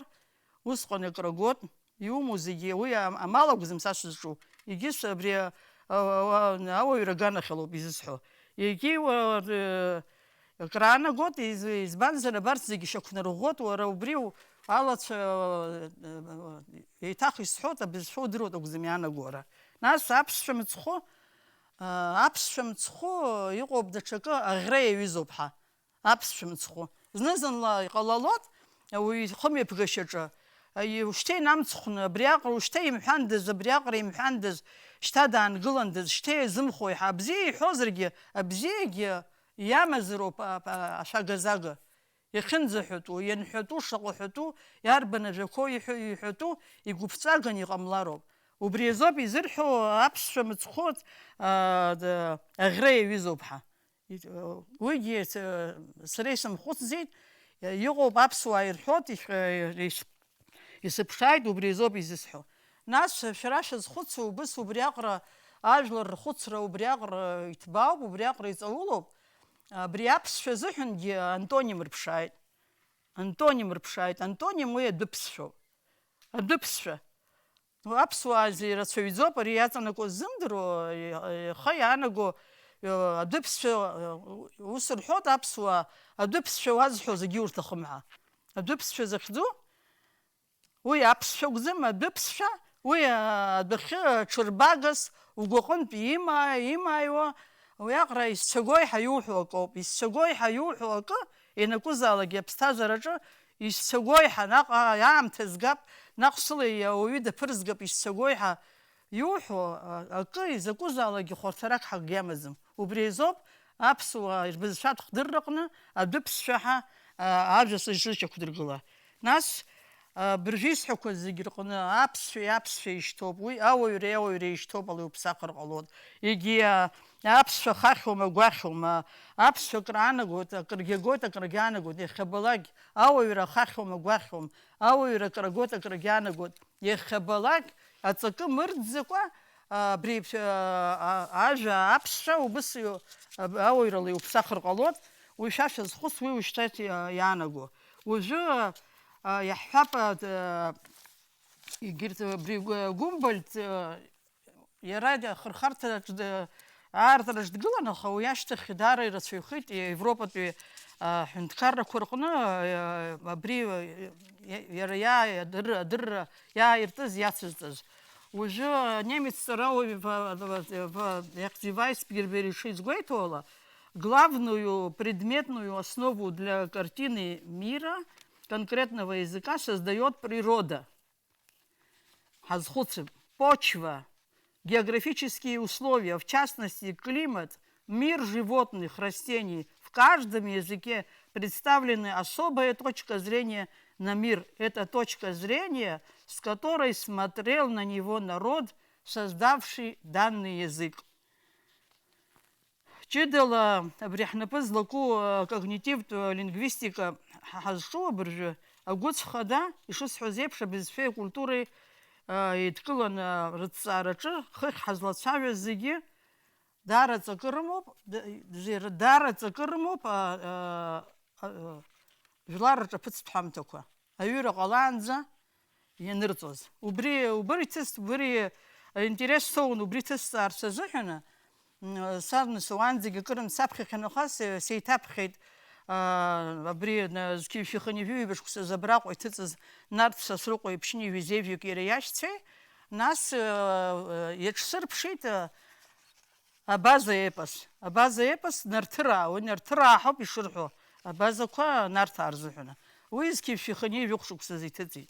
усҟан акрагоит, иумоу зегьы уи ам-, амал акәӡам са сызҿу, егьыс абри а-, а-, а-, ауаҩра аганахьалоуп изысҳәо. Егьи уа-, р-, акраанагоит, из-, избанзар, абарҭ зегьы шьақәнарӷәӷәоит, уара убри у-, алацәа, еиҭах исҳәоит, абызшәа удыруеит акәӡам иаанаго ара. Нас аԥсшәа мыцхәы, а, аԥсшәа мыцхәы иҟоуп даҽакы, аӷьра иаҩызоуп ҳа. Аԥсшәа мыцхәы. Зны-зынла иҟалалоит, ауаҩы ихымҩаԥгашьаҿы, аи, ушьҭа инамцхәны, абриаҟара ушьҭа имҳәандаз, абриаҟара имҳәандаз, шьҭа даангыландаз, шьҭа иазымхои ҳәа, абзиа иҳәозаргьы, абзиагьы иамазароуп, а, а, ашәага-зага. Иахьынӡаҳәатәу, ианҳәатәу, шаҟа ҳәатәу, иарбан ажәақәоу иҳәо-, иҳәатәу, игәыԥҵәаганы иҟамлароуп. Убри азоуп изырҳәо аԥсшәа мыцхәы, а, д-, аӷьра иаҩызоуп ҳәа. Уигьы, э, сара исымхәыцӡеит, иҟоуп, аԥсуаа ирҳәоит, ишәҳәа-, ис-, исыԥшааит, убри азоуп изысҳәо. Нас шәара шәазхәыцу, убыс убриаҟара ажәлар рхәыцра убриаҟара иҭбаауп, убриаҟара иҵаулоуп. Абри аԥсшәа азыҳәангьы антоним рыԥшааит. Антоним рыԥшааит. Антоним уи адәыԥсшәоуп. Адәыԥсшәа. Аԥсуаа зегьы рацәаҩӡоуп, ари иаҵанакуа ззымдыруа, ихы иаанаго, адәыԥсшәа, ус рҳәоит аԥсуаа, адәыԥсшәа уазҳәо зегьы урҭахым ҳәа. Адәыԥсшәа захьӡу, уи аԥсшәа акәӡам, адәыԥсшәа, уи адәахьы ҽырбагас угәаҟынтә има-, имааиуа, уиаҟара исцәагои ҳәа иуҳәо акоуп. Исцәагои ҳәа иуҳәо акы, ианакәызаалакгьы аԥсҭазаараҿы исцәагои ҳәа, наҟ, а, аамҭа згап, наҟ сыла ауаҩы даԥырзгап исцәагои ҳәа иуҳәо, а, акы, изакәызаалакгьы хәарҭарак ҳакгьы амаӡам. Убри азоуп аԥсуаа рбызшәатә хдырраҟны адәыԥсшәа ҳәа, а, ажәа сышьақәдыргыла. Нас, а, быржәы исҳәақәаз зегь рҟны аԥсшәеи аԥсшәеи ишьҭоуп, уи ауаҩреи ауаҩреи ишьҭоуп ала иуԥсахыр ҟалоит. Егьи, а, аԥсшәа хахьоума, гәахьоума, аԥсшәа акраанагоит, акыргьы агоит, акыргьы аанагоит, иахьабалак ауаҩра ахахьоума, гәахьоума, ауаҩра акрагоит, акыргьы аанагоит, иахьабалак аҵакы мырӡакәа, а, абри, а, а, ажәа аԥсшәа убыс иу-, а, ауаҩрала иуԥсахыр ҟалоит, уи шәа шәазхәыц, уи ушьҭа иа-, иаанаго. Уажәы, а, иаҳҳәап, а, д-, егьырҭ абри гу-, Гумбольдт, а, Иара ахырхарҭаҿ д-, аартраҿ дгылан, аха уи ашьҭахь даара ирацәаҩхеит Европатәи аҳәынҭқаррақәа рҟны, а, абри, а, иа-, иара иааи-, адырра, адырра иааиртыз, иацызҵаз. Уажәы анемец ҵарауаҩ Ва-, Ва-, Ва-, Ва-, Ехтивайсбербер ишизгәеиҭо ала, главную предметную основу для картины мира конкретного языка создаёт природа. Ҳазхәыцып. Почва, географические условия, в частности, климат, мир животных, растений. В каждом языке представлены особая точка зрения на мир. Это точка зрения, с которой смотрел на него народ, создавший данный язык. Ҷыдала абри ҳнапы злаку, а, акогнитивтә, а, лингвистика ҳа-, ҳазҿу абыржәы агәыцә хада, ишысҳәаз еиԥш, абызшәеи акультуреи, а, еидкыланы рыҭҵаараҿы хыхь ҳазлацәажәаз зегьы даара ҵакы рымоуп, д-, зи-, даара ҵакы рымоуп, а, а, а, жәлар рҿаԥыцтә ҳамҭақәа. Аҩыра ҟалаанӡа ианырҵоз. Убри, убри ҭыс-, убри аинтерес соун, убри ҭысҵаарц азыҳәаны, м, са, нас, уаанӡагьы акырынтә саԥхьахьан, аха се-, сеиҭаԥхьеит, а, абри, на, зқьи жәшәи хынҩажәи ҩба шықәсазы абраҟа иҭыҵыз Нарҭ Сасрыҟәа иԥшьынҩажәи зеижәҩык иара иашьцәеи, нас, а, иаҿсырԥшит, а, Абаза епос. Абаза епос нарҭыраа, уи нарҭыраа ҳауп ишырҳәо, абазақәа нарҭаа рзыҳәаны. Уи зқьи жәшәи хынҩажәи жәохә шықәсазы иҭыҵит.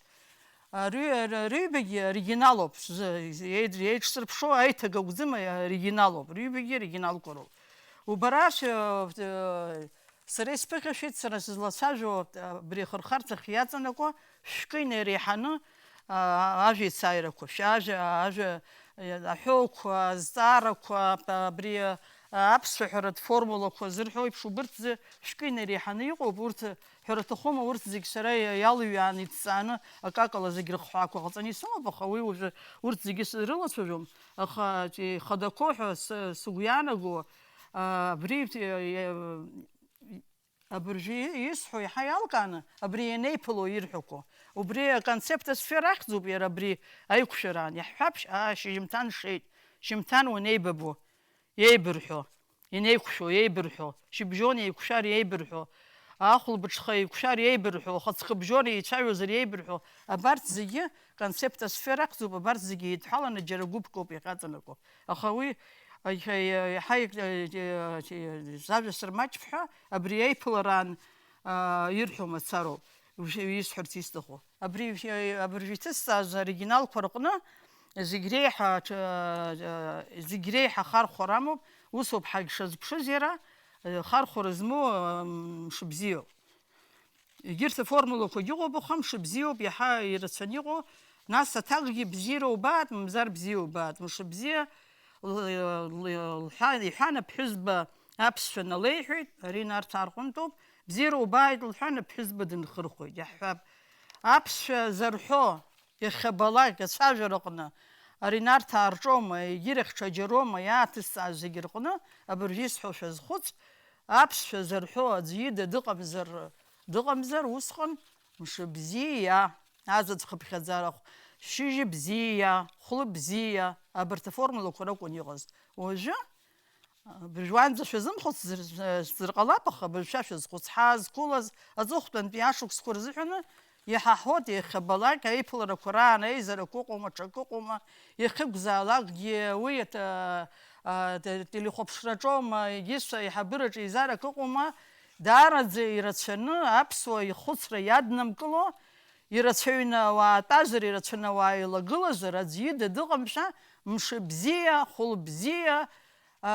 Ари, р-, рыҩбагьы оригиналуп, зы, еид-, еиҿсырԥшуа аиҭага акәӡам, оригиналуп, рыҩбагьы оригиналқәа роуп. Убараш, э, сара исԥыхьашәеит, сара сызлацәажәо, абри ахырхарҭахь иаҵанакуа шәкы инеиреиҳаны, а, ажәа еицааирақәа, шәа-, ажәа, ажәа, аҳәоуқәа, азҵаарақәа, аб-, абри, а, аԥсуа ҳәаратә формулақәа зырҳәо еиԥш, убырҭ зы шәкы инареиҳаны иҟоуп, урҭ ҳәара аҭахума, урҭ зегь сара иа-, иалыҩааны, иҭҵааны, акакала зегь рыхҳәаақәа ҟаҵаны исымоуп, аха уи уажәы урҭ зегьы срылацәажәом, аха ихадақәоу ҳәа сы-, сыгәы иаанаго, а, абри, а, Абыржәы исҳәо иаҳа иалкааны, абри ианеиԥыло ирҳәақәо, убри аконцепт асфера ахьӡуп иара абри аиқәшәараан. Иаҳҳәап, аа, шьыжьымҭан шеит, шьымҭан уанеибабо, еибырҳәо, инеиқәшәо, еибырҳәо, шьыбжьон еиқәшәар еибырҳәо, ахәылбыҽха еиқәшәар еибырҳәо, хыҵхыбжьон еицәажәозар еибырҳәо, абарҭ зегьы концепт асфера ахьӡуп, абарҭ зегьы еидҳәаланы џьара гәыԥк ауп иахьаҵанакуа. Аха уи, аиҳа-, иаҳа, зажәа сырмаҷп ҳәа, абри аиԥылараан, аа, ирҳәо мацароуп, уи исҳәарц исҭаху. Абри, абыржәы иҭысҵааз оригиналқәа рҟны зегь реиҳа, аҽ-, зегь реиҳа хархәара амоуп, усоуп ҳагьшазԥшыз иара, хархәара змоу, мшыбзиоуп. Егьырҭ аформулақәагьы ыҟоуп, аха мшыбзиоуп иаҳа ирацәаны иҟоу, нас аҭакгьы бзиара убаат, мамзар бзиа убаат, мшыбзиа л-, л-, лҳәа-, иҳәан аԥҳәызба аԥсшәа налеиҳәеит, ари Нарҭаа рҟынтәоуп, бзиара убааит лҳәан аԥҳәызба дынхырхәеит, иаҳҳәап, аԥсшәа зарҳәо, иахьабалак ацәажәараҟны, ари Нарҭаа рҿоума, егьирахь ҽаџьароума, иааҭысҵааз зегьы рҟны, абыржәы исҳәо шәазхәыц, аԥсшәа зарҳәо аӡәы ида дыҟамзар, дыҟамзар, усҟан мшыбзиа, аӡаӡ хыԥхьаӡарахә, шьыжьбзиа, хәлыбзиа, абарҭ аформулақәа ракәын иҟаз. Уажәы, абыржәы уаанӡа шәазымхәыцзар, сзар ҟалап, аха абыржәы шәа шәазхәыц, ҳаазқәылаз аҵыхәтәантәи ашықәсқәа рзыҳәаны иҳаҳауеит, иахьабалак аиԥыларақәа раан аизарақәа ыҟоума, ҽак ыҟоума, иахьыкәзаалакгьы уи аҭ-, а, те-, телехәаԥшраҿоума, егьыс аиҳабыраҿы еизарак ыҟоума, даараӡа ирацәаны аԥсуа ихәыцра иаднамкыло, ирацәаҩны ауаа тәазар, ирацәаны ауаа еилагылазар, аӡәы ида дыҟамшәа, мшыбзиа, хәылбзиа, а,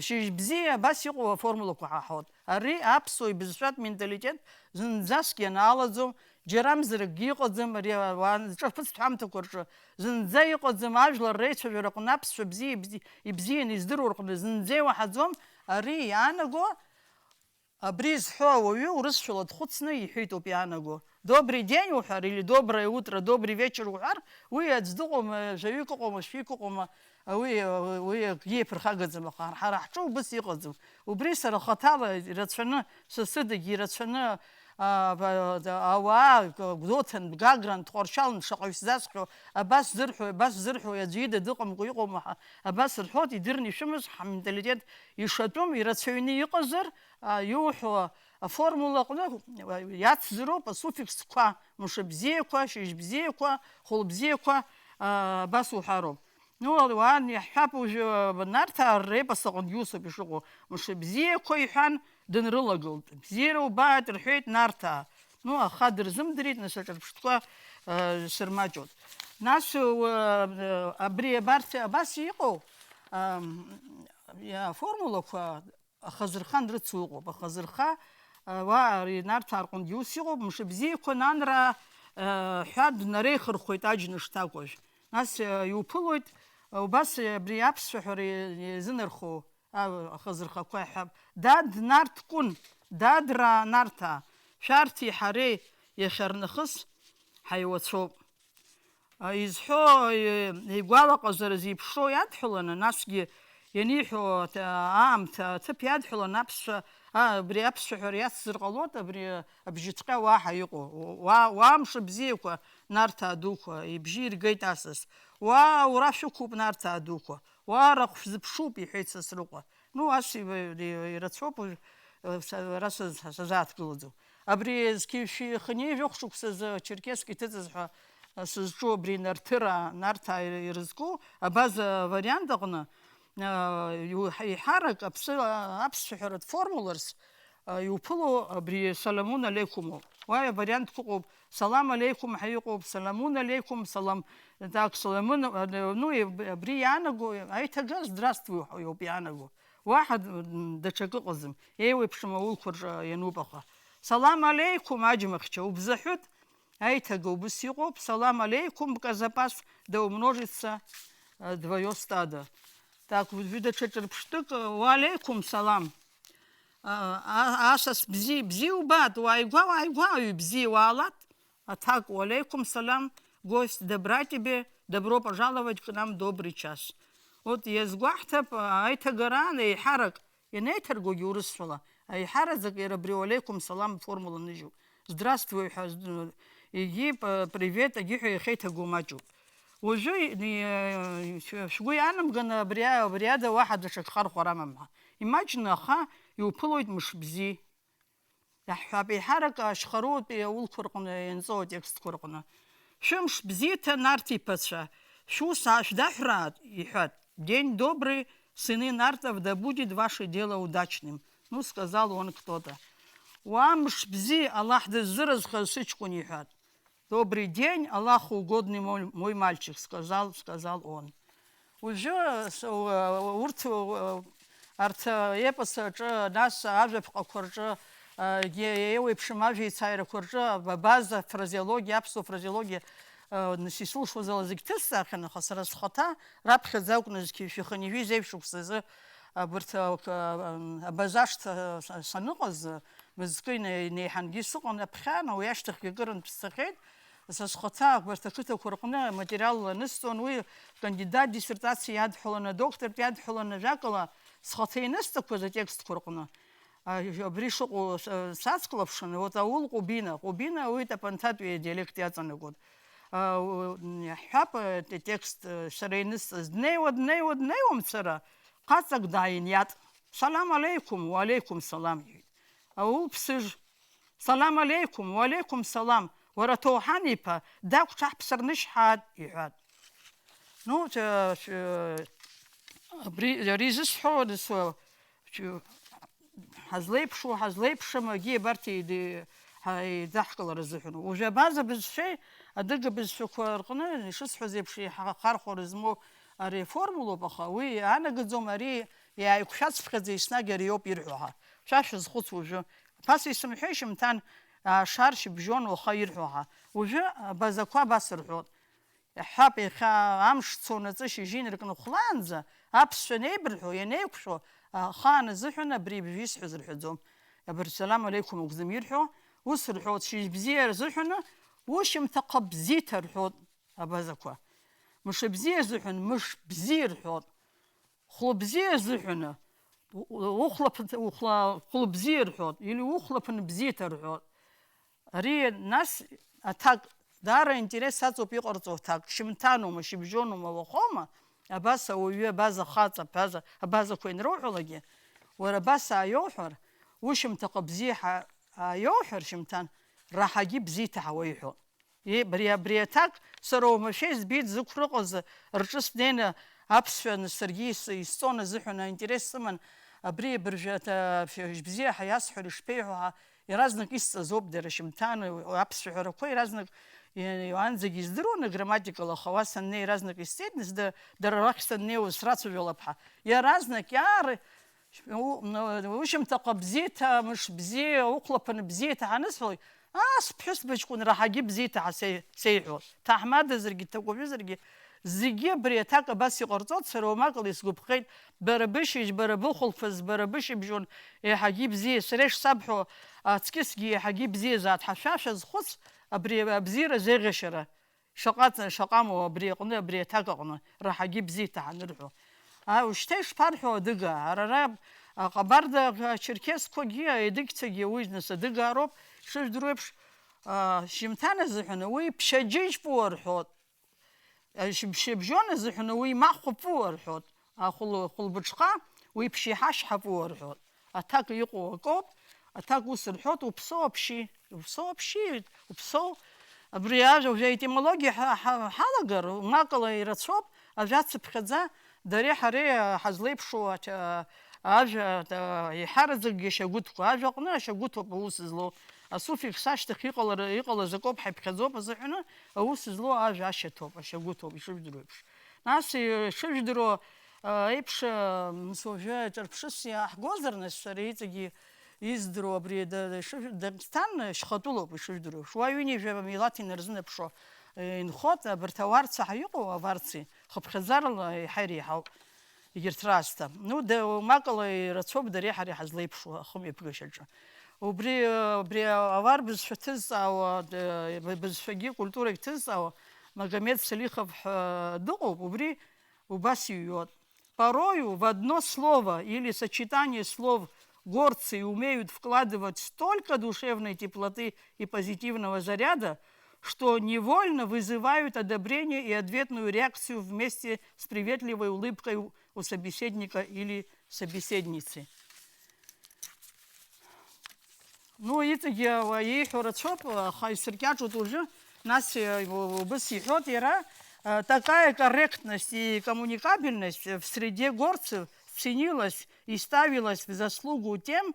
шьыжьбзиа, абас иҟоу аформулақәа ҳаҳауеит. Ари аԥсуа ибызшәатә менталитет зынӡаск ианаалаӡом, џьарамзаракгьы иҟаӡам, ари ауаа ҿаԥыцтә ҳамҭақәа рҿы зынӡа иҟаӡам, ажәлар реицәажәара аҟны аԥсшәа бзиа ибзи-, ибзианы издыруа рҟны зынӡа иуаҳаӡом, ари иаанаго, абри зҳәо ауаҩы урысшәала дхәыцны иҳәеитоуп иаанаго. Добрый день уҳәар, или доброе утро, добрый вечер уҳәар, уи аӡә дыҟоума, жәаҩык ыҟоума, шәҩык ыҟоума, уи, уи акгьы иаԥырхагаӡам, аха ҳара ҳҿы убыс иҟаӡам. Убри сара хаҭала ирацәаны, сасыдагь ирацәаны, а, ба-, да-, ауаа, Гәдоуҭан, Гагран, Тҟәарчалан шаҟаҩ сзасҳәо, абас зырҳәо, абас зырҳәо, аӡәы ида дыҟамкәа иҟоума ҳа, абас рҳәоит, идырны ишәымаз, ҳаменталитет ишатәым, ирацәаҩны иҟазар, а, иуҳәо аформула аҟны иацзароуп асуффиксқәа, мшыбзиақәа, шьыжьбзиақәа, хәылбзиақәа, а, абас уҳәароуп. Ну, уан иаҳҳәап, уажәы Нарҭаа репос аҟынгьы усоуп ишыҟоу, мшыбзиақәа иҳәан, дынрылагылт. Бзиара убааит, рҳәеит Нарҭаа. Ну, аха дырзымдырит, нас аҿырԥштәқәа, э, сырмаҷуп. Нас, э, абри абарҭ абас иҟоу, ам, аформулақәа ахазырхан рыцу ыҟоуп. Ахазырха, э, уа ари Нарҭаа рҟынгьы ус иҟоуп, мшыбзиақәа нанра, э, ҳәа днареихырхәеит аџьныш ҭакәажә. Нас, э, иуԥылоит, э, убас, э, абри аԥсшәа ҳәа ре-, иазынархоу, а, ахазырхақәа иаҳҳәап, дад Нарҭ Кәын, дадраа Нарҭаа, шәарҭи ҳареи иахьарнахыс ҳаиуацәоуп. А, изҳәо, э, игәалаҟазара зеиԥшроу иадҳәаланы, насгьы ианиҳәо аҭ-, аамҭа, аҭыԥ иадҳәаланы аԥсшәа, а, абри аԥсшәа ҳәа иацзар ҟалоит, абри абжьыҭҟьа уаҳа иҟоу. Уа, уа мшыбзиақәа, Нарҭаа дуқәа, ибжьы иргеит асас. Уа, уара шәықәуп, Нарҭаа дуқәа. Уа, рахә шәзыԥшуп, иҳәеит Сасрыҟәа. Ну, ас иба-, ри-, ирацәоуп, уажә, э, са-, ара саз-, сазааҭгылаӡом. Абри зқьи шәи хынҩажәи жәохә шықәсазы Черкесск иҭыҵыз ҳәа, э, сызҿу абри Нарҭыра, Нарҭаа ир-, ирызку абаза вариант аҟны, э, иу-, ҳа-, еиҳарак аԥсы-, аԥсшәа ҳәаратә формуларс, э, иуԥыло абри Саламун алеқәумоуп. Уа авариантқәа ыҟоуп, Салам алеиқәум ҳәа иҟоуп, Саламун алеиқәум, салам, так, Саламун, э, ну, иб-, абри иаанаго, аиҭага здравствуй ҳәа иоуп иаанаго. Уаҳа д-, даҽакы ыҟаӡам, еиуеиԥшым аулқәа рҿы иануп аха. Салам алеиқәум, аџьмахьча, убзаҳәыт, аиҭага убыс иҟоуп, салам алеиқәум, бказапас, да умножится, э, твоё стадо. Так, уажәы даҽа ҿырԥштәык, уалеиқәым салам. А, а, асас бзиа, бзиа убааит, уааигәа, уааигәа, аҩ бзиа, уаалаҭ. Аҭак, уалеиқәым салам, гость, добра тебе, добро пожаловать к нам, добрый час. Вот иазгәаҳҭап, а, аиҭагараан еиҳарак, ианеиҭаргогьы урысшәала, аиҳараӡак иара абри уалеиқәым салам формула ныжьуп. Здравствуй ҳәа, з-, егьи п-, привет, егьи ҳәа иахьеиҭаго маҷуп. Уажәы, э, шә-, шәгәы иаанамганы абри а-, абри ада уаҳа даҽак хархәар амам ҳәа. Имаҷны аха иуԥылоит мышбзи. Иаҳҳәап, еиҳарак ашьхароутәи аулқәа рҟны ианҵоу атекстқәа рҟны. Шәымш бзиа, Нарҭ иԥацәа, шәус аашәдаҳәраат, иҳәат. День добрый, сыны Нартов, да будет ваше дело удачным. Ну, сказал он кто-то. Уа мш бзиа, Аллаҳ дыззыразхаз сыҷкәын, иҳәат. Добрый день, Аллаху угодный мой, мой мальчик, сказал, сказал он. Уажәы с-, у-, урҭ, у-, арҭ аепос аҿы, нас ажәаԥҟақәа рҿы, а, егьи еиуеиԥшым ажәеицааирақәа рҿы абаза фразеологиа, аԥсуа фразеологиа, а, нас исылшоз ала зегь ҭысҵаахьан, аха сара схаҭа раԥхьаӡа акәны зқьи шәи хынҩажәи зеижә шықәсазы абарҭ, а, к-, а, абаза ашҭа са-, саныҟаз, мызкы ина-, инеиҳангьы сыҟан аԥхьан, уи ашьҭахьгьы акырынтә сцахьеит. Са схаҭа абарҭ ақыҭақәа рҟны аматериал анысҵон, уи кандидат диссертациа иадҳәаланы, адоктортә иадҳәаланы, ажәакала, схаҭа инысҵақәаз атекстқәа рҟны, а, абри шыҟоу с-, сацклаԥшын, вот аул Ҟәыбина, Ҟәыбина уи тапанҭатәи адиалект иаҵанакуан. А, у-, м, ҳҳәап, а, те-, текст, а, сара инысҵаз, днеиуа, днеиуа, днеиуа мцара, хаҵак дааиниат. Салам алеиқәым, уалеиқәым салам, иҳәеит. Аул Ԥсыжә, салам алеиқәым, уалеиқәым салам, уара Ҭоуҳан иԥа, дагәҽаҳԥсар нышьҳаат, иҳәат. Ну, ш-, ш-, абри, ари зысҳәо, нас, ш-, ҳазлеиԥшу, ҳазлеиԥшым, агьи абарҭ еиди-, ҳа-, еидаҳкылара азыҳәан. Уажәы абаза бызшәеи адыга бызшәақәа рҟны, ишысҳәаз еиԥш, иҳа-, хархәара змоу ари аформулоуп, аха уи иаанагаӡом, ари иааиқәшәацыԥхьаӡа еснагь ари иоуп ирҳәо ҳәа. Шәа шәазхәыц уажәы. Ԥаса исымҳәеи, шьымҭан, аашар шьыбжьон уаха ирҳәо ҳәа. Уажәы абазақәа абас рҳәоит. Иаҳҳәап, иахьа амш цо наҵы шьыжьы инаркны хәлаанӡа аԥсшәа анеибырҳәо, ианеиқәшәо, ахаан азыҳәан абри ибжьы исҳәаз рҳәаӡом. Абырҭ салам алеиқәым акәӡам ирҳәо, ус рҳәоит, шьыжь бзиа рзыҳәаны ушьымҭа хабзиҭа рҳәоит абазақәа. Мшыбзиа азыҳәан мыш бзиа рҳәоит. Хәлыбзиа азыҳәаны, у-, у-, ухәлаԥ-, ухәла-, хәлыбзиа рҳәоит, или ухәлаԥын бзиаҭа рҳәоит. Ари, нас, аҭак, даара аинтерес аҵоуп иҟарҵо аҭак, шьымҭаноума, шьыбжьонума, уахоума, абас ауаҩы, абаза хаҵа, абаза, абазақәа ианроуҳәалакгьы, уара абас ааиоуҳәар, ушьымҭаҟа бзиа ҳа-, ааиоуҳәар, шьымҭан, раҳагьы бзиа иҭаҳауа иҳәоит. Е, абри, абри аҭак сара уамашәа избеит, зықәрыҟаз рҿы снеины аԥсшәа саргьы ис-, исҵон азыҳәан аинтерес сыман, абри абыржәы аҭ-, шьыбзиа ҳәа иасҳәар ишԥеиҳәо ҳәа, иаразнак исҵаз ауп дара шьымҭан, аԥсшәа ҳәарақәа иаразнак, е, анӡагьы издыруан аграмматикала, аха уа саннеи иаразнак исҵеит, нас да-, дара рахь саннеиуаз срацәажәалап ҳәа. Иаразнак иаар-, У-, ушьымҭаҟа бзиа иҭа, мыш бзиа, ухәлаԥаны бзиа иҭа ҳанысҳәалак, ас ԥҳәыс быҷкәын раҳагьы бзиа иҭаҳа сеи-, сеиҳәо. Ҭаҳмадазаргьы, ҭакәажәызаргьы, зегьы абри аҭак абас иҟарҵоит, сара уамакала исгәаԥхеит, бара бышьыжь, бара быхәылԥаз, бара бышьыбжьон еиҳагьы ибзиа, сара ишсабҳәо аҵкьысгьы еиҳагьы ибзиазаат ҳәа шәа шәазхәыц, абри абзиара зеиӷьашьара. Шаҟа ҵа-, шаҟа амоу абри аҟны, абри аҭак аҟны, раҳагьы бзиа иҭаҳаны рҳәо. А, ушьҭа ишԥарҳәо адыгаа? Ара ара аҟабарда, ачерқьесқәагьы, аедыгьцагьы уи нас адыгаароуп, шыжәдыруеиԥш, а, шьымҭан азыҳәаны уи ԥшьаџьыжь пыуа рҳәот. А, шьыб-, шьыбжьон азыҳәаны уи махә пыуа рҳәот. Ахәыл-, хәылбыҽха уи ԥшьеиҳа шьҳа пыуа рҳәот. Аҭак иҟоу акоуп, аҭак ус рҳәоит, уԥсоу аԥшьи, уԥсоу аԥшьи, уԥсоу. Абри ажәа уажәы аетимологиа ҳа-, ҳа-, ҳалагар, умакала ирацәоуп, ажәа цыԥхьаӡа, дареи ҳареи, а, ҳазлеиԥшу ач-, а, ажәа, а, еиҳараӡакгьы ашьагәыҭқәа, ажәа аҟны ашьагәыҭоуп аус злоу. Асуффикс ашьҭахь иҟалара, иҟалаз акоуп, ҳаиԥхьаӡоуп азыҳәаны, аус злоу ажәа ашьаҭоуп, ашьагәыҭоуп, ишыжәдыруеиԥш. Нас, э, ишыжәдыруа, э, еиԥш, э, м, с-, уажәы ҿырԥшыс иаҳгозар, нас, сара иҵегьы издыруа абри да-, да-, ишыжә-, Дагестан, э, шьхатәылоуп, ишыжәдыруа. Шуа ҩынҩажәа милаҭ инарзынаԥшуа, инхоит, абарҭ ауарцаҳа иҟоу, аварци, хыԥхьаӡарала еиҳа иреиҳауп егьырҭ раасҭа. Ну, да, макала ирацәоуп дареи ҳареи ҳазлеиԥшу ахымҩаԥгашьаҿы. Убри, абри авар бызшәа ҭызҵаауа, д-, бызшәагьы культурагь ҭызҵаауа Магомед Салихов ҳәа дыҟоуп, убри убас иҩуеит. Порою в одно слово или сочетание слов горцы умеют вкладывать столько душевной теплоты и позитивного заряда, что невольно вызывают одобрение и ответную реакцию вместе с приветливой улыбкой у собеседника или собеседницы. Ну, иҵегьы уа ииҳәо рацәоуп, аха исыркьаҿуеит уажәы. Нас, э, убыс иҳәоит иара, э, такая корректность и коммуникабельность в среде горцев ценилась и ставилась в заслугу тем,